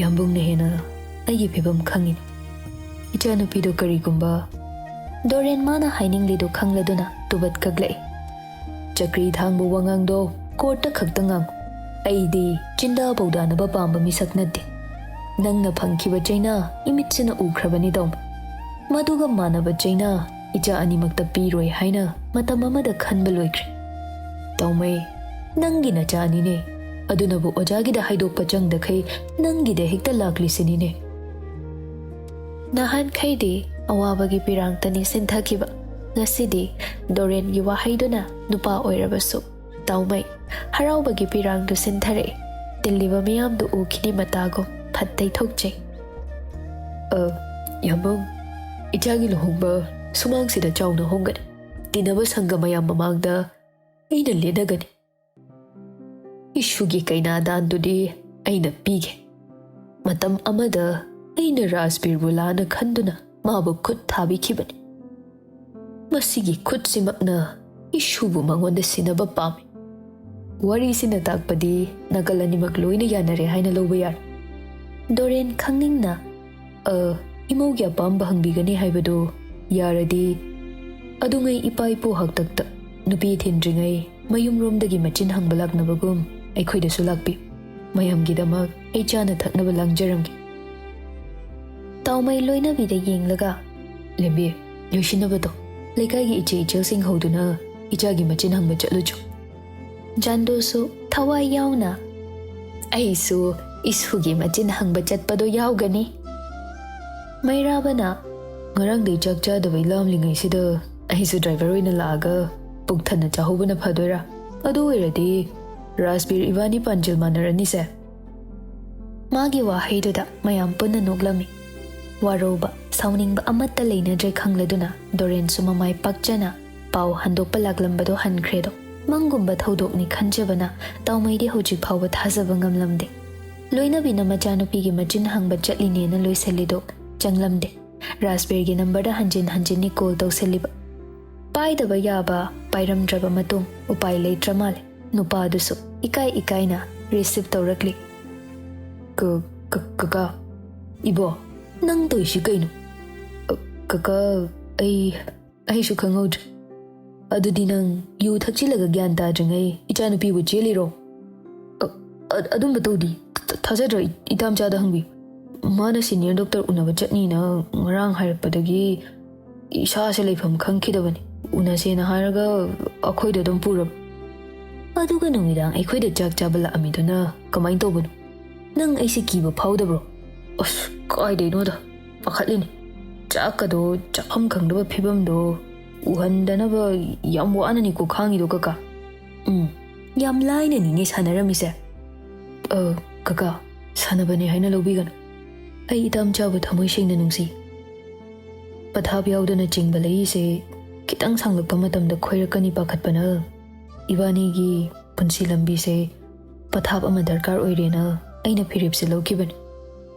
"ꯌꯥꯝꯕꯨꯡꯅ ꯍꯦꯟꯅ ꯑꯩꯒꯤ ꯐꯤꯕꯝ ꯈꯪꯉꯤꯅꯤ꯫ ꯏꯆꯥꯅꯨꯄꯤꯗꯣ ꯀꯔꯤꯒꯨꯝꯕ"꯫ ꯗꯣꯔꯦꯟ ꯃꯥꯅ ꯍꯥꯏꯅꯤꯡꯂꯤꯗꯨ ꯈꯪꯂꯗꯨꯅ ꯇꯨꯕꯠ ꯀꯛꯂꯛꯏ꯫ "ꯆꯀ꯭ꯔꯤ ꯊꯥꯡꯕ ꯋꯥꯉꯥꯡꯗꯣ ꯀꯣꯔꯠꯇ ꯈꯛꯇ ꯉꯥꯡꯉꯨ꯫ ꯑꯩꯗꯤ ꯆꯤꯟꯗꯥ ꯄꯧꯗꯥꯅꯕ ꯄꯥꯝꯕ ꯃꯤꯁꯛ ꯅꯠꯇꯦ꯫ ꯅꯪꯅ ꯐꯪꯈꯤꯕ ꯆꯩꯅꯥ ꯏꯃꯤꯠꯁꯤꯅ ꯎꯈ꯭ꯔꯕꯅꯤ ꯇꯥꯎꯃꯩ꯫ ꯃꯗꯨꯒ ꯃꯥꯟꯅꯕ ꯆꯩꯅꯥ ꯏꯆꯥ ꯑꯅꯤꯃꯛꯇ ꯄꯤꯔꯣꯏ ꯍꯥꯏꯅ ꯃꯇꯝ ꯑꯃꯗ ꯈꯟꯕ ꯂꯣꯏꯈ꯭ꯔꯦ꯫ ꯇꯥꯎꯃꯩ, ꯅꯪꯒꯤ ꯅꯆꯥ ꯑꯅꯤꯅꯦ꯫ ꯑꯗꯨꯅꯕꯨ ꯑꯣꯖꯥꯒꯤꯗ ꯍꯥꯏꯗꯣꯛꯄ ꯆꯪꯗꯈꯩ ꯅꯪꯒꯤꯗ ꯍꯦꯛꯇ ꯂꯥꯛꯂꯤꯁꯤꯅꯤꯅꯦ"꯫ ꯅꯍꯥꯟꯈꯩꯗꯤ ꯑꯋꯥꯕꯒꯤ ꯄꯤꯔꯥꯡꯇꯅꯤ ꯁꯤꯟꯊꯈꯤꯕ꯫ ꯉꯁꯤꯗꯤ ꯗꯣꯔꯦꯟꯒꯤ ꯋꯥꯍꯩꯗꯨꯅ ꯅꯨꯄꯥ ꯑꯣꯏꯔꯕꯁꯨ ꯇꯥꯎꯃꯩ ꯍꯔꯥꯎꯕꯒꯤ ꯄꯤꯔꯥꯡꯗꯨ ꯁꯤꯟꯊꯔꯛꯏ꯫ ꯇꯤꯜꯂꯤꯕ ꯃꯤꯌꯥꯝꯗꯨ ꯎꯈꯤꯅꯤ ꯃꯇꯥꯒꯨꯝ ꯐꯠ ꯇꯩꯊꯣꯛꯆꯩ꯫ "ꯑ, ꯌꯥꯝꯕꯨꯡ, ꯏꯆꯥꯒꯤ ꯂꯨꯍꯣꯡꯕ ꯁꯨꯃꯥꯡꯁꯤꯗ ꯆꯥꯎꯅ ꯍꯣꯡꯒꯅꯤ꯫ ꯇꯤꯟꯅꯕ ꯁꯪꯒ ꯃꯌꯥꯝ ꯃꯃꯥꯡꯗ ꯑꯩꯅ ꯂꯦꯟꯅꯒꯅꯤ꯫ ꯏꯁꯨꯒꯤ ꯀꯩꯅꯥꯗꯥꯟꯗꯨꯗꯤ ꯑꯩꯅ ꯄꯤꯒꯦ꯫ ꯃꯇꯝ ꯑꯃꯗ ꯑꯩꯅ ꯔꯥꯖꯕꯤꯔꯕꯨ ꯂꯥꯟꯅ ꯈꯟꯗꯨꯅ ꯃꯥꯕꯨ ꯈꯨꯠ ꯊꯥꯕꯤꯈꯤꯕꯅꯤ꯫ ꯃꯁꯤꯒꯤ ꯈꯨꯠꯁꯤꯃꯛꯅ ꯏꯁꯨꯕꯨ ꯃꯉꯣꯟꯗ ꯁꯤꯟꯅꯕ ꯄꯥꯝꯃꯤ"꯫ ꯋꯥꯔꯤꯁꯤꯅ ꯇꯥꯛꯄꯗꯤ ꯅꯥꯀꯜ ꯑꯅꯤꯃꯛ ꯂꯣꯏꯅ ꯌꯥꯅꯔꯦ ꯍꯥꯏꯅ ꯂꯧꯕ ꯌꯥꯔꯦ꯫ ꯗꯣꯔꯦꯟ ꯈꯪꯅꯤꯡꯅ, "ꯑ, ꯏꯃꯧꯒꯤ ꯑꯄꯥꯝꯕ ꯍꯪꯕꯤꯒꯅꯤ ꯍꯥꯏꯕꯗꯨ ꯌꯥꯔꯗꯤ"꯫ "ꯑꯗꯨꯉꯩ ꯏꯄꯥ ꯏꯄꯨ ꯍꯥꯛꯇꯛꯇ ꯅꯨꯄꯤ ꯊꯤꯟꯗ꯭ꯔꯤꯉꯩ ꯃꯌꯨꯝꯔꯣꯝꯗꯒꯤ ꯃꯆꯤꯟ ꯍꯪꯕ ꯂꯥꯛꯅꯕꯒꯨꯝ ꯑꯩꯈꯣꯏꯗꯁꯨ ꯂꯥꯛꯄꯤꯌꯨ꯫ ꯃꯌꯥꯝꯒꯤꯗꯃꯛ ꯑꯩ ꯆꯥꯅ ꯊꯛꯅꯕ ꯂꯥꯡꯖꯔꯝꯒꯦ"꯫ ꯇꯥꯎꯃꯩ ꯂꯣꯏꯅꯕꯤꯗ ꯌꯦꯡꯂꯒ, "ꯂꯦꯝꯕꯤ, ꯂꯣꯏꯁꯤꯟꯅꯕꯗꯣ ꯂꯩꯀꯥꯏꯒꯤ ꯏꯆꯦ ꯏꯆꯜꯁꯤꯡ ꯍꯧꯗꯨꯅ ꯏꯆꯥꯒꯤ ꯃꯆꯤꯟ ꯍꯪꯕ ꯆꯠꯂꯨꯆꯣ꯫" ꯖꯥꯟꯗꯣꯁꯨ ꯊꯋꯥꯏ ꯌꯥꯎꯅ, "ꯑꯩꯁꯨ ꯏꯁꯨꯒꯤ ꯃꯆꯤꯟ ꯍꯪꯕ ꯆꯠꯄꯗꯣ ꯌꯥꯎꯒꯅꯤ꯫" ꯃꯩꯔꯥꯕꯅ, "ꯉꯔꯥꯡꯗꯩ ꯆꯥꯛ ꯆꯥꯗꯕꯩ ꯂꯥꯝꯂꯤꯉꯩꯁꯤꯗ ꯑꯩꯁꯨ ꯗ꯭ꯔꯥꯏꯚꯔ ꯑꯣꯏꯅ ꯂꯥꯛꯑꯒ ꯄꯨꯛ ꯊꯟꯅ ꯆꯥꯍꯧꯕꯅ ꯐꯗꯣꯏꯔꯥ? ꯑꯗꯨ ꯑꯣꯏꯔꯗꯤ ꯔꯥꯖꯕꯤꯔ ꯏꯕꯥꯅꯤ ꯄꯥꯟꯖꯤꯜ ꯃꯥꯟꯅꯔꯅꯤꯁꯦ꯫" ꯃꯥꯒꯤ ꯋꯥꯍꯩꯗꯨꯗ ꯃꯌꯥꯝ ꯄꯨꯟꯅ ꯅꯣꯛꯂꯝꯃꯤ꯫ ꯋꯥꯔꯧꯕ, ꯁꯥꯎꯅꯤꯡꯕ ꯑꯃꯠꯇ ꯂꯩꯅꯗ꯭ꯔꯦ ꯈꯪꯂꯗꯨꯅ ꯗꯣꯔꯦꯟꯁꯨ ꯃꯃꯥꯏ ꯄꯥꯛꯆꯅ ꯄꯥꯎ ꯍꯟꯗꯣꯛꯄ ꯂꯥꯛꯂꯝꯕꯗꯣ ꯍꯟꯈ꯭ꯔꯦꯗꯣ꯫ ꯃꯪꯒꯨꯝꯕ ꯊꯧꯗꯣꯛꯅꯤ ꯈꯟꯖꯕꯅ ꯇꯥꯎꯃꯩꯗꯤ ꯍꯧꯖꯤꯛ ꯐꯥꯎꯕ ꯊꯥꯖꯕ ꯉꯝꯂꯝꯗꯦ꯫ ꯂꯣꯏꯅꯕꯤꯅ ꯃꯆꯥꯅꯨꯄꯤꯒꯤ ꯃꯆꯤꯟ ꯍꯪꯕ ꯆꯠꯂꯤꯅꯦꯅ ꯂꯣꯏꯁꯤꯜꯂꯤꯗꯣ ꯆꯪꯂꯝꯗꯦ꯫ ꯔꯥꯖꯕꯤꯔꯒꯤ ꯅꯝꯕꯔꯗ ꯍꯟꯖꯤꯟ ꯍꯟꯖꯤꯟꯅꯤ ꯀꯣꯜ ꯇꯧꯁꯤꯜꯂꯤꯕ꯫ ꯄꯥꯏꯗꯕ ꯌꯥꯕ ꯄꯥꯏꯔꯝꯗ꯭ꯔꯕ ꯃꯇꯨꯡ ꯎꯄꯥꯏ ꯂꯩꯇ꯭ꯔ ꯃꯥꯜꯂꯦ꯫ ꯅꯨꯄꯥꯗꯨꯁꯨ ꯏꯀꯥꯏ ꯏꯀꯥꯏꯅ ꯔꯤꯁꯤꯞ ꯇꯧꯔꯛꯂꯤ꯫ "ꯀ-, ꯀ-, ꯀꯀꯥ, ꯏꯕꯣ, ꯅꯪ ꯇꯧꯏꯁꯤ ꯀꯩꯅꯣ?" "ꯑ, ꯀꯀꯥ, ꯑꯩ, ꯑꯩꯁꯨ ꯈꯪꯍꯧꯗ꯭ꯔꯦ꯫ ꯑꯗꯨꯗꯤ ꯅꯪ ꯌꯨ ꯊꯛꯆꯤꯜꯂꯒ ꯒ꯭ꯌꯥꯟ ꯇꯥꯗ꯭ꯔꯤꯉꯩ ꯏꯆꯥꯅꯨꯄꯤꯕꯨ ꯆꯦꯜꯂꯤꯔꯣ?" "ꯑ-, ꯑ-, ꯑꯗꯨꯝꯕ ꯇꯧꯗꯤ꯫ ꯊ-, ꯊꯥꯖꯗ꯭ꯔꯣ? ꯏ-, ꯏꯇꯥꯝꯆꯥꯗ ꯍꯪꯕꯤꯌꯨ꯫ ꯃꯥꯅ ꯁꯤꯅꯤꯌꯔ ꯗꯣꯛꯇꯔ ꯎꯅꯕ ꯆꯠꯅꯤꯅ ꯉꯔꯥꯡ ꯍꯥꯏꯔꯛꯄꯗꯒꯤ ꯏꯁꯥꯁꯦ ꯂꯩꯐꯝ ꯈꯪꯈꯤꯗꯕꯅꯤ꯫ ꯎꯅꯁꯦꯅ ꯍꯥꯏꯔꯒ ꯑꯩꯈꯣꯏꯗ ꯑꯗꯨꯝ ꯄꯨꯔꯕ꯫ ꯑꯗꯨꯒ ꯅꯨꯃꯤꯗꯥꯡ ꯑꯩꯈꯣꯏꯗ ꯆꯥꯛ ꯆꯥꯕ ꯂꯥꯛꯑꯝꯃꯤꯗꯨꯅ ꯀꯃꯥꯏꯅ ꯇꯧꯕꯅꯣ? ꯅꯪ ꯑꯩꯁꯦ ꯀꯤꯕ ꯐꯥꯎꯗꯕ꯭ꯔꯣ?" "ꯑꯁ, ꯀꯥꯏꯗꯩꯅꯣꯗ, ꯄꯥꯈꯠꯂꯤꯅꯦ꯫ ꯆꯥꯛꯀꯗꯣ ꯆꯥꯐꯝ ꯈꯪꯗꯕ ꯐꯤꯕꯝꯗꯣ ꯎꯍꯟꯗꯅꯕ ꯌꯥꯝ ꯋꯥꯅꯅꯤꯀꯣ ꯈꯥꯡꯉꯤꯗꯣ, ꯀꯀꯥ꯫" "ꯎꯝ, ꯌꯥꯝ ꯂꯥꯏꯅꯅꯤꯅꯦ ꯁꯥꯟꯅꯔꯝꯃꯤꯁꯦ꯫" "ꯑ, ꯀꯀꯥ, ꯁꯥꯟꯅꯕꯅꯦ ꯍꯥꯏꯅ ꯂꯧꯕꯤꯒꯅꯨ꯫ ꯑꯩ ꯏꯇꯥꯝꯆꯥꯕꯨ ꯊꯃꯣꯏ ꯁꯦꯡꯅ ꯅꯨꯡꯁꯤ꯫" ꯄꯊꯥꯞ ꯌꯥꯎꯗꯅ ꯆꯤꯡꯕ ꯂꯩꯁꯦ ꯈꯤꯇꯪ ꯁꯥꯡꯂꯛꯄ ꯃꯇꯝꯗ ꯈꯣꯏꯔꯛꯀꯅꯤ ꯄꯥꯈꯠꯄꯅ ꯏꯕꯥꯅꯤꯒꯤ ꯄꯨꯟꯁꯤ ꯂꯝꯕꯤꯁꯦ ꯄꯊꯥꯞ ꯑꯃ ꯗꯔꯀꯥꯔ ꯑꯣꯏꯔꯦꯅ ꯑꯩꯅ ꯐꯤꯔꯦꯞꯁꯦ ꯂꯧꯈꯤꯕꯅꯤ꯫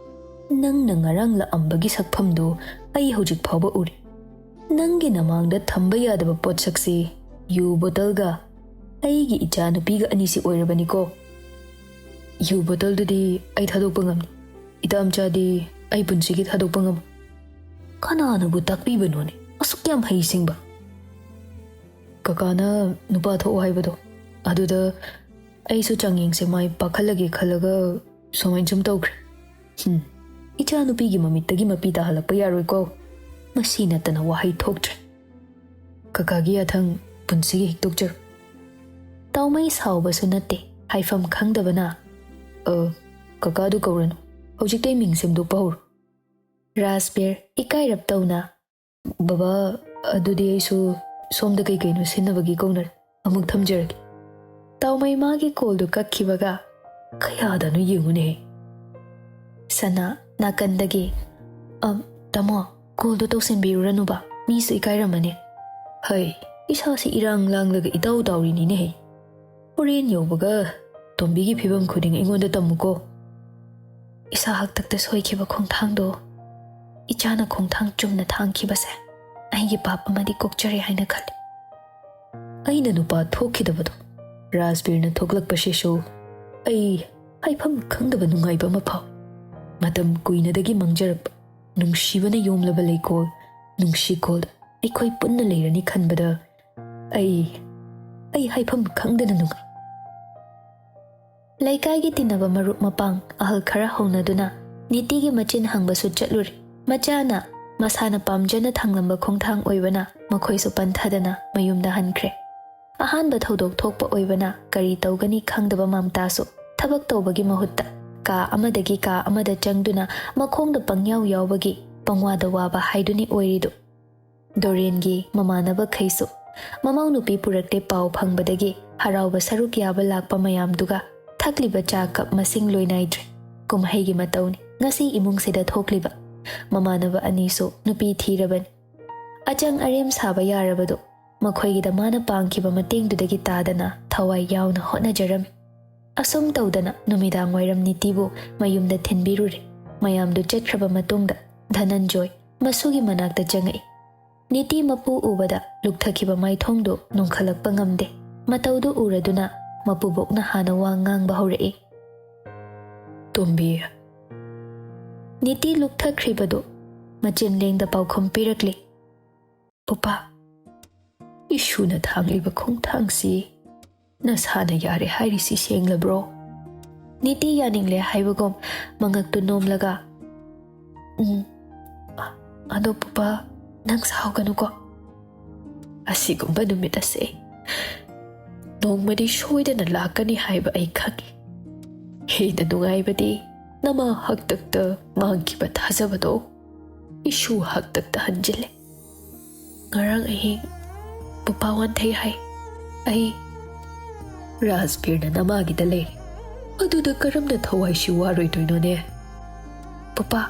ꯅꯪꯅ ꯉꯔꯥꯡ ꯂꯥꯛꯑꯝꯕꯒꯤ ꯁꯛꯐꯝꯗꯣ ꯑꯩ ꯍꯧꯖꯤꯛ ꯐꯥꯎꯕ ꯎꯔꯤ꯫ ꯅꯪꯒꯤ ꯅꯃꯥꯡꯗ ꯊꯝꯕ ꯌꯥꯗꯕ ꯄꯣꯠꯁꯛꯁꯤ ꯌꯨ ꯕꯣꯇꯜꯒ ꯑꯩꯒꯤ ꯏꯆꯥ ꯅꯨꯄꯤꯒ ꯑꯅꯤꯁꯤ ꯑꯣꯏꯔꯕꯅꯤꯀꯣ꯫ ꯌꯨ ꯕꯣꯇꯜꯗꯨꯗꯤ ꯑꯩ ꯊꯥꯗꯣꯛꯄ ꯉꯝꯅꯤ, ꯏꯇꯥꯝꯆꯥꯗꯤ ꯑꯩ ꯄꯨꯟꯁꯤꯒꯤ ꯊꯥꯗꯣꯛꯄ ꯉꯝꯃꯣꯏ꯫ ꯀꯅꯥꯅꯕꯨ ꯇꯥꯛꯄꯤꯕꯅꯣꯅꯦ, ꯑꯁꯨꯛ ꯌꯥꯝ ꯍꯩꯁꯤꯡꯕ? ꯀꯀꯥꯅ ꯅꯨꯄꯥ ꯊꯣꯛꯑꯣ ꯍꯥꯏꯕꯗꯣ, ꯑꯗꯨꯗ ꯑꯩꯁꯨ ꯆꯥꯡꯌꯦꯡꯁꯦ ꯃꯥꯏ ꯄꯥꯛꯍꯜꯂꯒꯦ ꯈꯜꯂꯒ ꯁꯨꯃꯥꯏꯅ ꯁꯨꯝ ꯇꯧꯈ꯭ꯔꯦ꯫ ꯍꯨꯝ, ꯏꯆꯥꯅꯨꯄꯤꯒꯤ ꯃꯃꯤꯠꯇꯒꯤ ꯃꯄꯤ ꯇꯥꯍꯜꯂꯛꯄ ꯌꯥꯔꯣꯏꯀꯣ꯫ ꯃꯁꯤ ꯅꯠꯇꯅ ꯋꯥꯍꯩ ꯊꯣꯛꯇ꯭ꯔꯦ꯫ ꯀꯀꯥꯒꯤ ꯌꯥꯊꯪ ꯄꯨꯟꯁꯤꯒꯤ ꯍꯤꯛꯇꯣꯛꯆꯔꯣ꯫ ꯇꯥꯎꯃꯩ ꯁꯥꯎꯕꯁꯨ ꯅꯠꯇꯦ, ꯍꯥꯏꯐꯝ ꯈꯪꯗꯕꯅ, "ꯑ, ꯀꯀꯥꯗꯨ ꯀꯧꯔꯅꯨ, ꯍꯧꯖꯤꯛꯇꯩ ꯃꯤꯡ ꯁꯦꯝꯗꯣꯛꯄ ꯍꯧꯔꯣ"꯫ ꯔꯥꯖꯕꯤꯔ ꯏꯀꯥꯏꯔꯞ ꯇꯧꯅ, "ꯕꯕꯥ, ꯑꯗꯨꯗꯤ ꯑꯩꯁꯨ ꯁꯣꯝꯗ ꯀꯩ ꯀꯩꯅꯣ ꯁꯤꯟꯅꯕꯒꯤ ꯀꯧꯅꯔꯦ, ꯑꯃꯨꯛ ꯊꯝꯖꯔꯒꯦ"꯫ ꯇꯥꯎꯃꯩ ꯃꯥꯒꯤ ꯀꯣꯜꯗꯨ ꯀꯛꯈꯤꯕꯒ, "ꯀꯌꯥꯗꯅꯣ ꯌꯦꯡꯉꯨꯅꯦ"꯫ ꯁꯅꯥ ꯅꯥꯀꯟꯗꯒꯤ, "ꯑꯝ, ꯇꯥꯃꯣ, ꯀꯣꯜꯗꯣ ꯇꯧꯁꯤꯟꯕꯤꯔꯨꯔꯅꯨꯕ, ꯃꯤꯁꯨ ꯏꯀꯥꯏꯔꯝꯃꯅꯤ"꯫ "ꯍꯩ, ꯏꯁꯥꯁꯤ ꯏꯔꯥꯡ ꯂꯥꯡꯂꯒ ꯏꯇꯥꯎ ꯇꯥꯎꯔꯤꯅꯤꯅꯦꯍꯦ꯫ ꯍꯣꯔꯦꯟ ꯌꯧꯕꯒ ꯇꯣꯝꯕꯤꯒꯤ ꯐꯤꯕꯝ ꯈꯨꯗꯤꯡ ꯑꯩꯉꯣꯟꯗ ꯇꯝꯃꯨꯀꯣ"꯫ ꯏꯁꯥ ꯍꯥꯛꯇꯛꯇ ꯁꯣꯏꯈꯤꯕ ꯈꯣꯡꯊꯥꯡꯗꯣ, ꯏꯆꯥꯅ ꯈꯣꯡꯊꯥꯡ ꯆꯨꯝꯅ ꯊꯥꯡꯈꯤꯕꯁꯦ, ꯑꯩꯒꯤ ꯄꯥꯞ ꯑꯃꯗꯤ ꯀꯣꯛꯆꯔꯦ ꯍꯥꯏꯅ ꯈꯜꯂꯤ꯫ ꯑꯩꯅ ꯅꯨꯄꯥ ꯊꯣꯛꯈꯤꯗꯕꯗꯣ, ꯔꯥꯖꯕꯤꯔꯅ ꯊꯣꯛꯂꯛꯄꯁꯤꯁꯨ ꯑꯩ ꯍꯥꯏꯐꯝ ꯈꯪꯗꯕ ꯅꯨꯡꯉꯥꯏꯕ ꯑꯃ ꯐꯥꯎꯏ꯫ ꯃꯇꯝ ꯀꯨꯏꯅꯗꯒꯤ ꯃꯥꯡꯖꯔꯛꯄ ꯅꯨꯡꯁꯤꯕꯅ ꯌꯣꯝꯂꯕ ꯂꯩꯀꯣꯜ, ꯅꯨꯡꯁꯤꯀꯣꯜꯗ ꯑꯩꯈꯣꯏ ꯄꯨꯟꯅ ꯂꯩꯔꯅꯤ ꯈꯟꯕꯗ ꯑꯩ, ꯑꯩ ꯍꯥꯏꯐꯝ ꯈꯪꯗꯅ ꯅꯨꯡꯉꯥꯏ꯫ ꯂꯩꯀꯥꯏꯒꯤ ꯇꯤꯟꯅꯕ ꯃꯔꯨꯞ ꯃꯄꯥꯡ ꯑꯍꯜ ꯈꯔ ꯍꯧꯅꯗꯨꯅ ꯅꯤꯇꯤꯒꯤ ꯃꯆꯤꯟ ꯍꯪꯕꯁꯨ ꯆꯠꯂꯨꯔꯦ꯫ ꯃꯆꯥꯅ ꯃꯁꯥꯅ ꯄꯥꯝꯖꯅ ꯊꯥꯡꯂꯝꯕ ꯈꯣꯡꯊꯥꯡ ꯑꯣꯏꯕꯅ ꯃꯈꯣꯏꯁꯨ ꯄꯟꯊꯗꯅ ꯃꯌꯨꯝꯗ ꯍꯟꯈ꯭ꯔꯦ꯫ ꯑꯍꯥꯟꯕ ꯊꯧꯗꯣꯛ ꯊꯣꯛꯄ ꯑꯣꯏꯕꯅ ꯀꯔꯤ ꯇꯧꯒꯅꯤ ꯈꯪꯗꯕ ꯃꯝꯇꯥꯁꯨ ꯊꯕꯛ ꯇꯧꯕꯒꯤ ꯃꯍꯨꯠꯇ ꯀꯥ ꯑꯃꯗꯒꯤ ꯀꯥ ꯑꯃꯗ ꯆꯪꯗꯨꯅ ꯃꯈꯣꯡꯗ ꯄꯪꯌꯥꯎ ꯌꯥꯎꯕꯒꯤ ꯄꯪꯋꯥꯗ ꯋꯥꯕ ꯍꯥꯏꯗꯨꯅꯤ ꯑꯣꯏꯔꯤꯗꯨ꯫ ꯗꯣꯔꯦꯟꯒꯤ ꯃꯃꯥꯟꯅꯕꯈꯩꯁꯨ ꯃꯃꯧ ꯅꯨꯄꯤ ꯄꯨꯔꯛꯇꯦ ꯄꯥꯎ ꯐꯪꯕꯗꯒꯤ ꯍꯔꯥꯎꯕ ꯁꯔꯨꯛ ꯌꯥꯕ ꯂꯥꯛꯄ ꯃꯌꯥꯝꯗꯨꯒ ꯊꯛꯂꯤꯕ ꯆꯥ ꯀꯞ ꯃꯁꯤꯡ ꯂꯣꯏꯅꯥꯏꯗ꯭ꯔꯦ꯫ ꯀꯨꯝꯍꯩꯒꯤ ꯃꯇꯧꯅꯤ ꯉꯁꯤ ꯏꯃꯨꯡꯁꯤꯗ ꯊꯣꯛꯂꯤꯕ꯫ ꯃꯃꯥꯟꯅꯕ ꯑꯅꯤꯁꯨ ꯅꯨꯄꯤ ꯊꯤꯔꯕꯅꯤ꯫ ꯑꯆꯪ ꯑꯔꯦꯝ ꯁꯥꯕ ꯌꯥꯔꯕꯗꯨ ꯃꯈꯣꯏꯒꯤꯗ ꯃꯥꯅ ꯄꯥꯡꯈꯤꯕ ꯃꯇꯦꯡꯗꯨꯗꯒꯤ ꯇꯥꯗꯅ ꯊꯋꯥꯏ ꯌꯥꯎꯅ ꯍꯣꯠꯅꯖꯔꯝꯃꯤ꯫ ꯑꯁꯨꯝ ꯇꯧꯗꯅ ꯅꯨꯃꯤꯗꯥꯡ ꯋꯥꯏꯔꯝ ꯅꯤꯇꯤꯕꯨ ꯃꯌꯨꯝꯗ ꯊꯤꯟꯕꯤꯔꯨꯔꯦ꯫ ꯃꯌꯥꯝꯗꯨ ꯆꯠꯈ꯭ꯔꯕ ꯃꯇꯨꯡꯗ ꯙꯅꯟꯖꯣꯏ ꯃꯁꯨꯒꯤ ꯃꯅꯥꯛꯇ ꯆꯪꯉꯛꯏ꯫ ꯅꯤꯇꯤ ꯃꯄꯨ ꯎꯕꯗ ꯂꯨꯛꯊꯈꯤꯕ ꯃꯥꯏꯊꯣꯡꯗꯨ ꯅꯣꯡꯈꯠꯂꯛꯄ ꯉꯝꯗꯦ꯫ ꯃꯇꯧꯗꯨ ꯎꯔꯗꯨꯅ ꯃꯄꯨꯕꯣꯛꯅ ꯍꯥꯟꯅ ꯋꯥ ꯉꯥꯡꯕ ꯍꯧꯔꯛꯏ꯫ "ꯇꯣꯝꯕꯤ"꯫ ꯅꯤꯇꯤ ꯂꯨꯛꯊꯈ꯭ꯔꯤꯕꯗꯨ ꯃꯆꯤꯟ ꯂꯦꯡꯗ ꯄꯥꯎꯈꯨꯝ ꯄꯤꯔꯛꯂꯤ꯫ "ꯎꯄꯥ, ꯏꯁꯨꯅ ꯊꯥꯡꯂꯤꯕ ꯈꯣꯡꯊꯥꯡꯁꯤ ꯅꯁꯥꯅ ꯌꯥꯔꯦ ꯍꯥꯏꯔꯤꯁꯤ ꯁꯦꯡꯂꯕ꯭ꯔꯣ?" ꯅꯤꯇꯤ ꯌꯥꯅꯤꯡꯂꯦ ꯍꯥꯏꯕꯒꯨꯝ ꯃꯉꯛꯇꯨ ꯅꯣꯝꯂꯒ, ꯎꯝ, ꯑ-, ꯑꯗꯣ ꯄꯨꯄꯥ, ꯅꯪ ꯁꯥꯎꯒꯅꯨꯀꯣ꯫ ꯑꯁꯤꯒꯨꯝꯕ ꯅꯨꯃꯤꯠ ꯑꯁꯦ ꯅꯣꯡꯃꯗꯤ ꯁꯣꯏꯗꯅ ꯂꯥꯛꯀꯅꯤ ꯍꯥꯏꯕ ꯑꯩ ꯈꯪꯏ꯫ ꯍꯦꯟꯅ ꯅꯨꯡꯉꯥꯏꯕꯗꯤ ꯅꯃꯥ ꯍꯥꯛꯇꯛꯇ ꯃꯥꯡꯈꯤꯕ ꯊꯥꯖꯕꯗꯣ ꯏꯁꯨ ꯍꯥꯛꯇꯛꯇ ꯍꯟꯖꯤꯜꯂꯦ꯫ ꯉꯔꯥꯡ ꯑꯍꯤꯡ ꯄꯨꯄꯥ ꯋꯥꯟꯊꯩ ꯍꯥꯏ꯫ ꯑꯩ ꯔꯥꯖꯕꯤꯔꯅ ꯅꯃꯥꯒꯤꯗ ꯂꯩꯔꯦ꯫ ꯑꯗꯨꯗ ꯀꯔꯝꯅ ꯊꯋꯥꯏꯁꯤ ꯋꯥꯔꯣꯏꯗꯣꯏꯅꯣꯅꯦ? ꯄꯨꯄꯥ,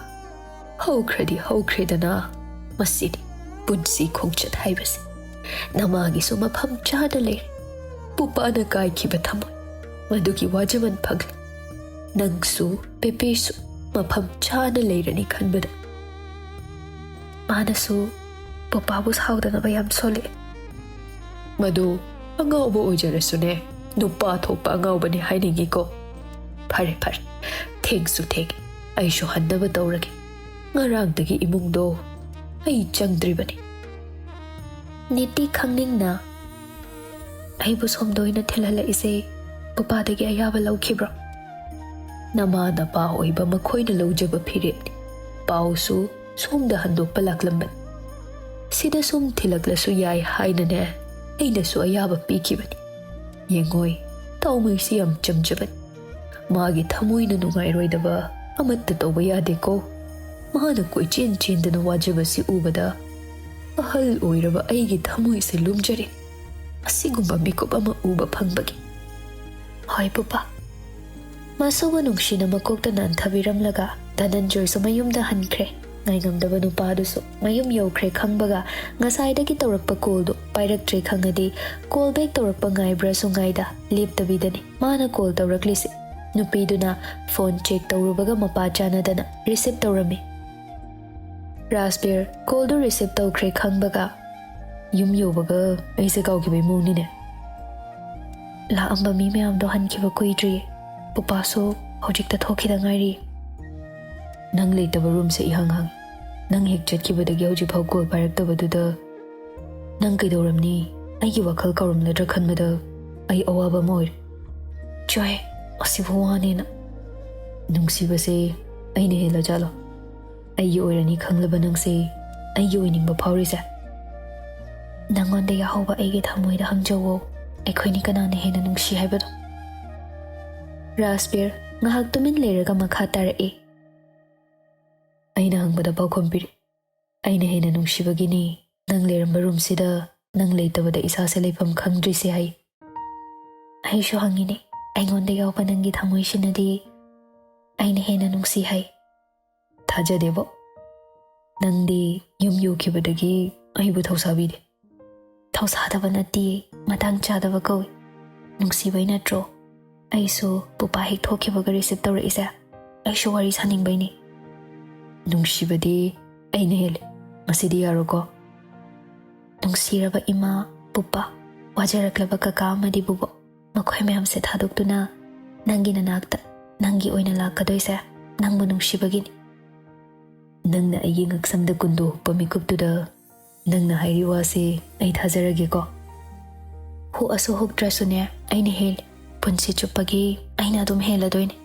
ꯍꯧꯈ꯭ꯔꯗꯤ ꯍꯧꯈ꯭ꯔꯦꯗꯅ, ꯃꯁꯤꯅꯤ ꯄꯨꯟꯁꯤ ꯈꯣꯡꯆꯠ ꯍꯥꯏꯕꯁꯦ꯫ ꯅꯃꯥꯒꯤꯁꯨ ꯃꯐꯝ ꯆꯥꯅ ꯂꯩꯔꯦ꯫ ꯄꯨꯄꯥꯅ ꯀꯥꯏꯈꯤꯕ ꯊꯃꯣꯏ, ꯃꯗꯨꯒꯤ ꯋꯥꯖꯃꯟ ꯐꯪꯂꯦ꯫ ꯅꯪꯁꯨ ꯄꯦꯄꯦꯁꯨ ꯃꯐꯝ ꯆꯥꯅ ꯂꯩꯔꯅꯤ ꯈꯟꯕꯗ꯫ ꯃꯥꯅꯁꯨ ꯄꯨꯄꯥꯕꯨ ꯁꯥꯎꯗꯅꯕ ꯌꯥꯝ ꯁꯣꯜꯂꯛꯑꯦ꯫ ꯃꯗꯨ ꯑꯉꯥꯎꯕ ꯑꯣꯏꯖꯔꯁꯨꯅꯦ, ꯅꯨꯄꯥ ꯊꯣꯛꯄ ꯑꯉꯥꯎꯕꯅꯤ ꯍꯥꯏꯅꯤꯡꯉꯤꯀꯣ꯫ ꯐꯔꯦ, ꯐꯔꯦ, ꯊꯦꯡꯁꯨ ꯊꯦꯡꯉꯦ, ꯑꯩꯁꯨ ꯍꯟꯅꯕ ꯇꯧꯔꯒꯦ꯫ ꯉꯔꯥꯡꯗꯒꯤ ꯏꯃꯨꯡꯗꯣ ꯑꯩ ꯆꯪꯗ꯭ꯔꯤꯕꯅꯤ꯫ ꯅꯤꯇꯤ ꯈꯪꯅꯤꯡꯅ, "ꯑꯩꯕꯨ ꯁꯣꯝꯗ ꯑꯣꯏꯅ ꯊꯤꯜꯍꯜꯂꯛꯏꯁꯦ ꯄꯨꯄꯥꯗꯒꯤ ꯑꯌꯥꯕ ꯂꯧꯈꯤꯕ꯭ꯔꯣ?" ꯅꯃꯥ ꯅꯄꯥ ꯑꯣꯏꯕ ꯃꯈꯣꯏꯅ ꯂꯧꯖꯕ ꯐꯤꯔꯦꯞꯅꯤ꯫ ꯄꯥꯎꯁꯨ ꯁꯣꯝꯗ ꯍꯟꯗꯣꯛꯄ ꯂꯥꯛꯂꯝꯕꯅꯤ꯫ ꯁꯤꯗ ꯁꯨꯝ ꯊꯤꯜꯂꯛꯂꯁꯨ ꯌꯥꯏ ꯍꯥꯏꯅꯅꯦ, ꯑꯩꯅꯁꯨ ꯑꯌꯥꯕ ꯄꯤꯈꯤꯕꯅꯤ꯫ ꯌꯦꯡꯉꯣꯏ, ꯇꯥꯎꯃꯩꯁꯤ ꯌꯥꯝ ꯆꯝꯖꯕꯅꯤ꯫ ꯃꯥꯒꯤ ꯊꯃꯣꯏꯅ ꯅꯨꯡꯉꯥꯏꯔꯣꯏꯗꯕ ꯑꯃꯠꯇ ꯇꯧꯕ ꯌꯥꯗꯦꯀꯣ꯫ ꯃꯥꯅ ꯀꯣꯏꯆꯦꯟ ꯆꯦꯟꯗꯅ ꯋꯥꯖꯕꯁꯤ ꯎꯕꯗ ꯑꯍꯜ ꯑꯣꯏꯔꯕ ꯑꯩꯒꯤ ꯊꯃꯣꯏꯁꯦ ꯂꯨꯝꯖꯔꯦ, ꯑꯁꯤꯒꯨꯝꯕ ꯃꯤꯀꯨꯞ ꯑꯃ ꯎꯕ ꯐꯪꯕꯒꯤ꯫ ꯍꯣꯏ ꯄꯨꯄꯥ꯫ ꯃꯁꯨꯕꯨ ꯅꯨꯡꯁꯤꯅ ꯃꯀꯣꯛꯇ ꯅꯥꯟꯊꯕꯤꯔꯝꯂꯒ ꯙꯅꯟꯖꯣꯏꯁꯨ ꯃꯌꯨꯝꯗ ꯍꯟꯈ꯭ꯔꯦ꯫ ꯉꯥꯏꯉꯝꯗꯕ ꯅꯨꯄꯥꯗꯨꯁꯨ ꯃꯌꯨꯝ ꯌꯧꯈ꯭ꯔꯦ ꯈꯪꯕꯒ ꯉꯁꯥꯏꯗꯒꯤ ꯇꯧꯔꯛꯄ ꯀꯣꯜꯗꯣ ꯄꯥꯏꯔꯛꯇ꯭ꯔꯦ ꯈꯪꯉꯗꯤ ꯀꯣꯜ ꯕꯦꯛ ꯇꯧꯔꯛꯄ ꯉꯥꯏꯕ꯭ꯔꯥꯁꯨ ꯉꯥꯏꯗ ꯂꯦꯞꯇꯕꯤꯗꯅꯤ ꯃꯥꯅ ꯀꯣꯜ ꯇꯧꯔꯛꯂꯤꯁꯦ꯫ ꯅꯨꯄꯤꯗꯨꯅ ꯐꯣꯟ ꯆꯦꯛ ꯇꯧꯔꯨꯕꯒ ꯃꯄꯥ ꯆꯥꯟꯅꯗꯅ ꯔꯤꯁꯤꯞ ꯇꯧꯔꯝꯃꯤ꯫ ꯔꯥꯖꯕꯤꯔ ꯀꯣꯜꯗꯨ ꯔꯤꯁꯤꯞ ꯇꯧꯈ꯭ꯔꯦ ꯈꯪꯕꯒ ꯌꯨꯝ ꯌꯧꯕꯒ ꯑꯩꯁꯦ ꯀꯥꯎꯈꯤꯕꯩ ꯃꯑꯣꯡꯅꯤꯅꯦ꯫ ꯂꯥꯛꯑꯝꯕ ꯃꯤ ꯃꯌꯥꯝꯗꯣ ꯍꯟꯈꯤꯕ ꯀꯨꯏꯗ꯭ꯔꯤꯌꯦ꯫ ꯄꯨꯄꯥꯁꯨ ꯍꯧꯖꯤꯛꯇ ꯊꯣꯛꯈꯤꯗ ꯉꯥꯏꯔꯤ꯫ ꯅꯪ ꯂꯩꯇꯕ ꯔꯨꯝꯁꯦ ꯏꯍꯥꯡ ꯍꯥꯡꯉꯤ꯫ ꯅꯪ ꯍꯦꯛ ꯆꯠꯈꯤꯕꯗꯒꯤ ꯍꯧꯖꯤꯛꯐꯥꯎ ꯀꯣꯜ ꯄꯥꯏꯔꯛꯇꯕꯗꯨꯗ ꯅꯪ ꯀꯩꯗꯧꯔꯝꯅꯤ? ꯑꯩꯒꯤ ꯋꯥꯈꯜ ꯀꯥꯎꯔꯝꯂꯗ꯭ꯔꯥ ꯈꯟꯕꯗ ꯑꯩ ꯑꯋꯥꯕ ꯑꯃ ꯑꯣꯏꯔꯦ꯫ ꯆꯣꯍꯦ, ꯑꯁꯤꯕꯨ ꯋꯥꯅꯦꯅ꯫ ꯅꯨꯡꯁꯤꯕꯁꯦ ꯑꯩꯅ ꯍꯦꯜꯂꯖꯥꯠꯂꯣ? ꯑꯩꯒꯤ ꯑꯣꯏꯔꯅꯤ ꯈꯪꯂꯕ ꯅꯪꯁꯦ ꯑꯩꯒꯤ ꯑꯣꯏꯅꯤꯡꯕ ꯐꯥꯎꯔꯤꯁꯦ? ꯅꯪꯉꯣꯟꯗ ꯌꯥꯍꯧꯕ ꯑꯩꯒꯤ ꯊꯃꯣꯏꯗ ꯍꯪꯖꯧꯋꯣ, ꯑꯩꯈꯣꯏꯅꯤ ꯀꯅꯥꯅ ꯍꯦꯟꯅ ꯅꯨꯡꯁꯤ ꯍꯥꯏꯕꯗꯣ꯫ ꯔꯥꯖꯕꯤꯔ ꯉꯥꯏꯍꯥꯛ ꯇꯨꯃꯤꯟ ꯂꯩꯔꯒ ꯃꯈꯥ ꯇꯥꯔꯛꯏ꯫ ꯑꯩꯅ ꯍꯪꯕꯗ ꯄꯥꯎꯈꯨꯝ ꯄꯤꯔꯤ꯫ ꯑꯩꯅ ꯍꯦꯟꯅ ꯅꯨꯡꯁꯤꯕꯒꯤꯅꯤ꯫ ꯅꯪ ꯂꯩꯔꯝꯕ ꯔꯨꯝꯁꯤꯗ ꯅꯪ ꯂꯩꯇꯕꯗ ꯏꯁꯥꯁꯦ ꯂꯩꯐꯝ ꯈꯪꯗ꯭ꯔꯤꯁꯦ ꯍꯥꯏ꯫ ꯑꯩꯁꯨ ꯍꯪꯉꯤꯅꯦ, ꯑꯩꯉꯣꯟꯗ ꯌꯥꯎꯕ ꯅꯪꯒꯤ ꯊꯃꯣꯏꯁꯤꯅꯗꯤ ꯑꯩꯅ ꯍꯦꯟꯅ ꯅꯨꯡꯁꯤ ꯍꯥꯏ꯫ ꯊꯥꯖꯗꯦꯕꯣ꯫ ꯅꯪꯗꯤ ꯌꯨꯝ ꯌꯧꯈꯤꯕꯗꯒꯤ ꯑꯩꯕꯨ ꯊꯧꯁꯥꯕꯤꯗꯦ꯫ ꯊꯧꯁꯥꯗꯕ ꯅꯠꯇꯤꯌꯦ, ꯃꯇꯥꯡ ꯆꯥꯗꯕ ꯀꯧꯏ꯫ ꯅꯨꯡꯁꯤꯕꯩ ꯅꯠꯇ꯭ꯔꯣ? ꯑꯩꯁꯨ ꯄꯨꯄꯥ ꯍꯦꯛ ꯊꯣꯛꯈꯤꯕꯒ receive ꯇꯧꯔꯛꯏꯁꯦ꯫ ꯑꯩꯁꯨ ꯋꯥꯔꯤ ꯁꯥꯅꯤꯡꯕꯩꯅꯤ꯫ ꯅꯨꯡꯁꯤꯕꯗꯤ ꯑꯩꯅ ꯍꯦꯜꯂꯤ꯫ ꯃꯁꯤꯗꯤ ꯌꯥꯔꯣꯏꯀꯣ꯫ ꯅꯨꯡꯁꯤꯔꯕ ꯏꯃꯥ, ꯄꯨꯄꯥ, ꯋꯥꯖꯔꯛꯂꯕ ꯀꯀꯥ ꯑꯃꯗꯤ ꯕꯨꯕꯣꯛ, ꯃꯈꯣꯏ ꯃꯌꯥꯝꯁꯦ ꯊꯥꯗꯣꯛꯇꯨꯅ ꯅꯪꯒꯤ ꯅꯅꯥꯛꯇ, ꯅꯪꯒꯤ ꯑꯣꯏꯅ ꯂꯥꯛꯀꯗꯣꯏꯁꯦ ꯅꯪꯕꯨ ꯅꯨꯡꯁꯤꯕꯒꯤꯅꯤ꯫ ꯅꯪꯅ ꯑꯩꯒꯤ ꯉꯛꯁꯝꯗ ꯀꯨꯟꯗꯣ ꯍꯨꯛꯄ ꯃꯤꯀꯨꯞꯇꯨꯗ ꯅꯪꯅ ꯍꯥꯏꯔꯤ ꯋꯥꯁꯤ ꯑꯩ ꯊꯥꯖꯔꯒꯦꯀꯣ꯫ ꯍꯨꯛꯑꯁꯨ ꯍꯨꯛꯇ꯭ꯔꯁꯨꯅꯦ, ꯑꯩꯅ ꯍꯦꯜꯂꯤ꯫ ꯄꯨꯟꯁꯤ ꯆꯨꯞꯄꯒꯤ ꯑꯩꯅ ꯑꯗꯨꯝ ꯍꯦꯜꯂꯗꯣꯏꯅꯤ꯫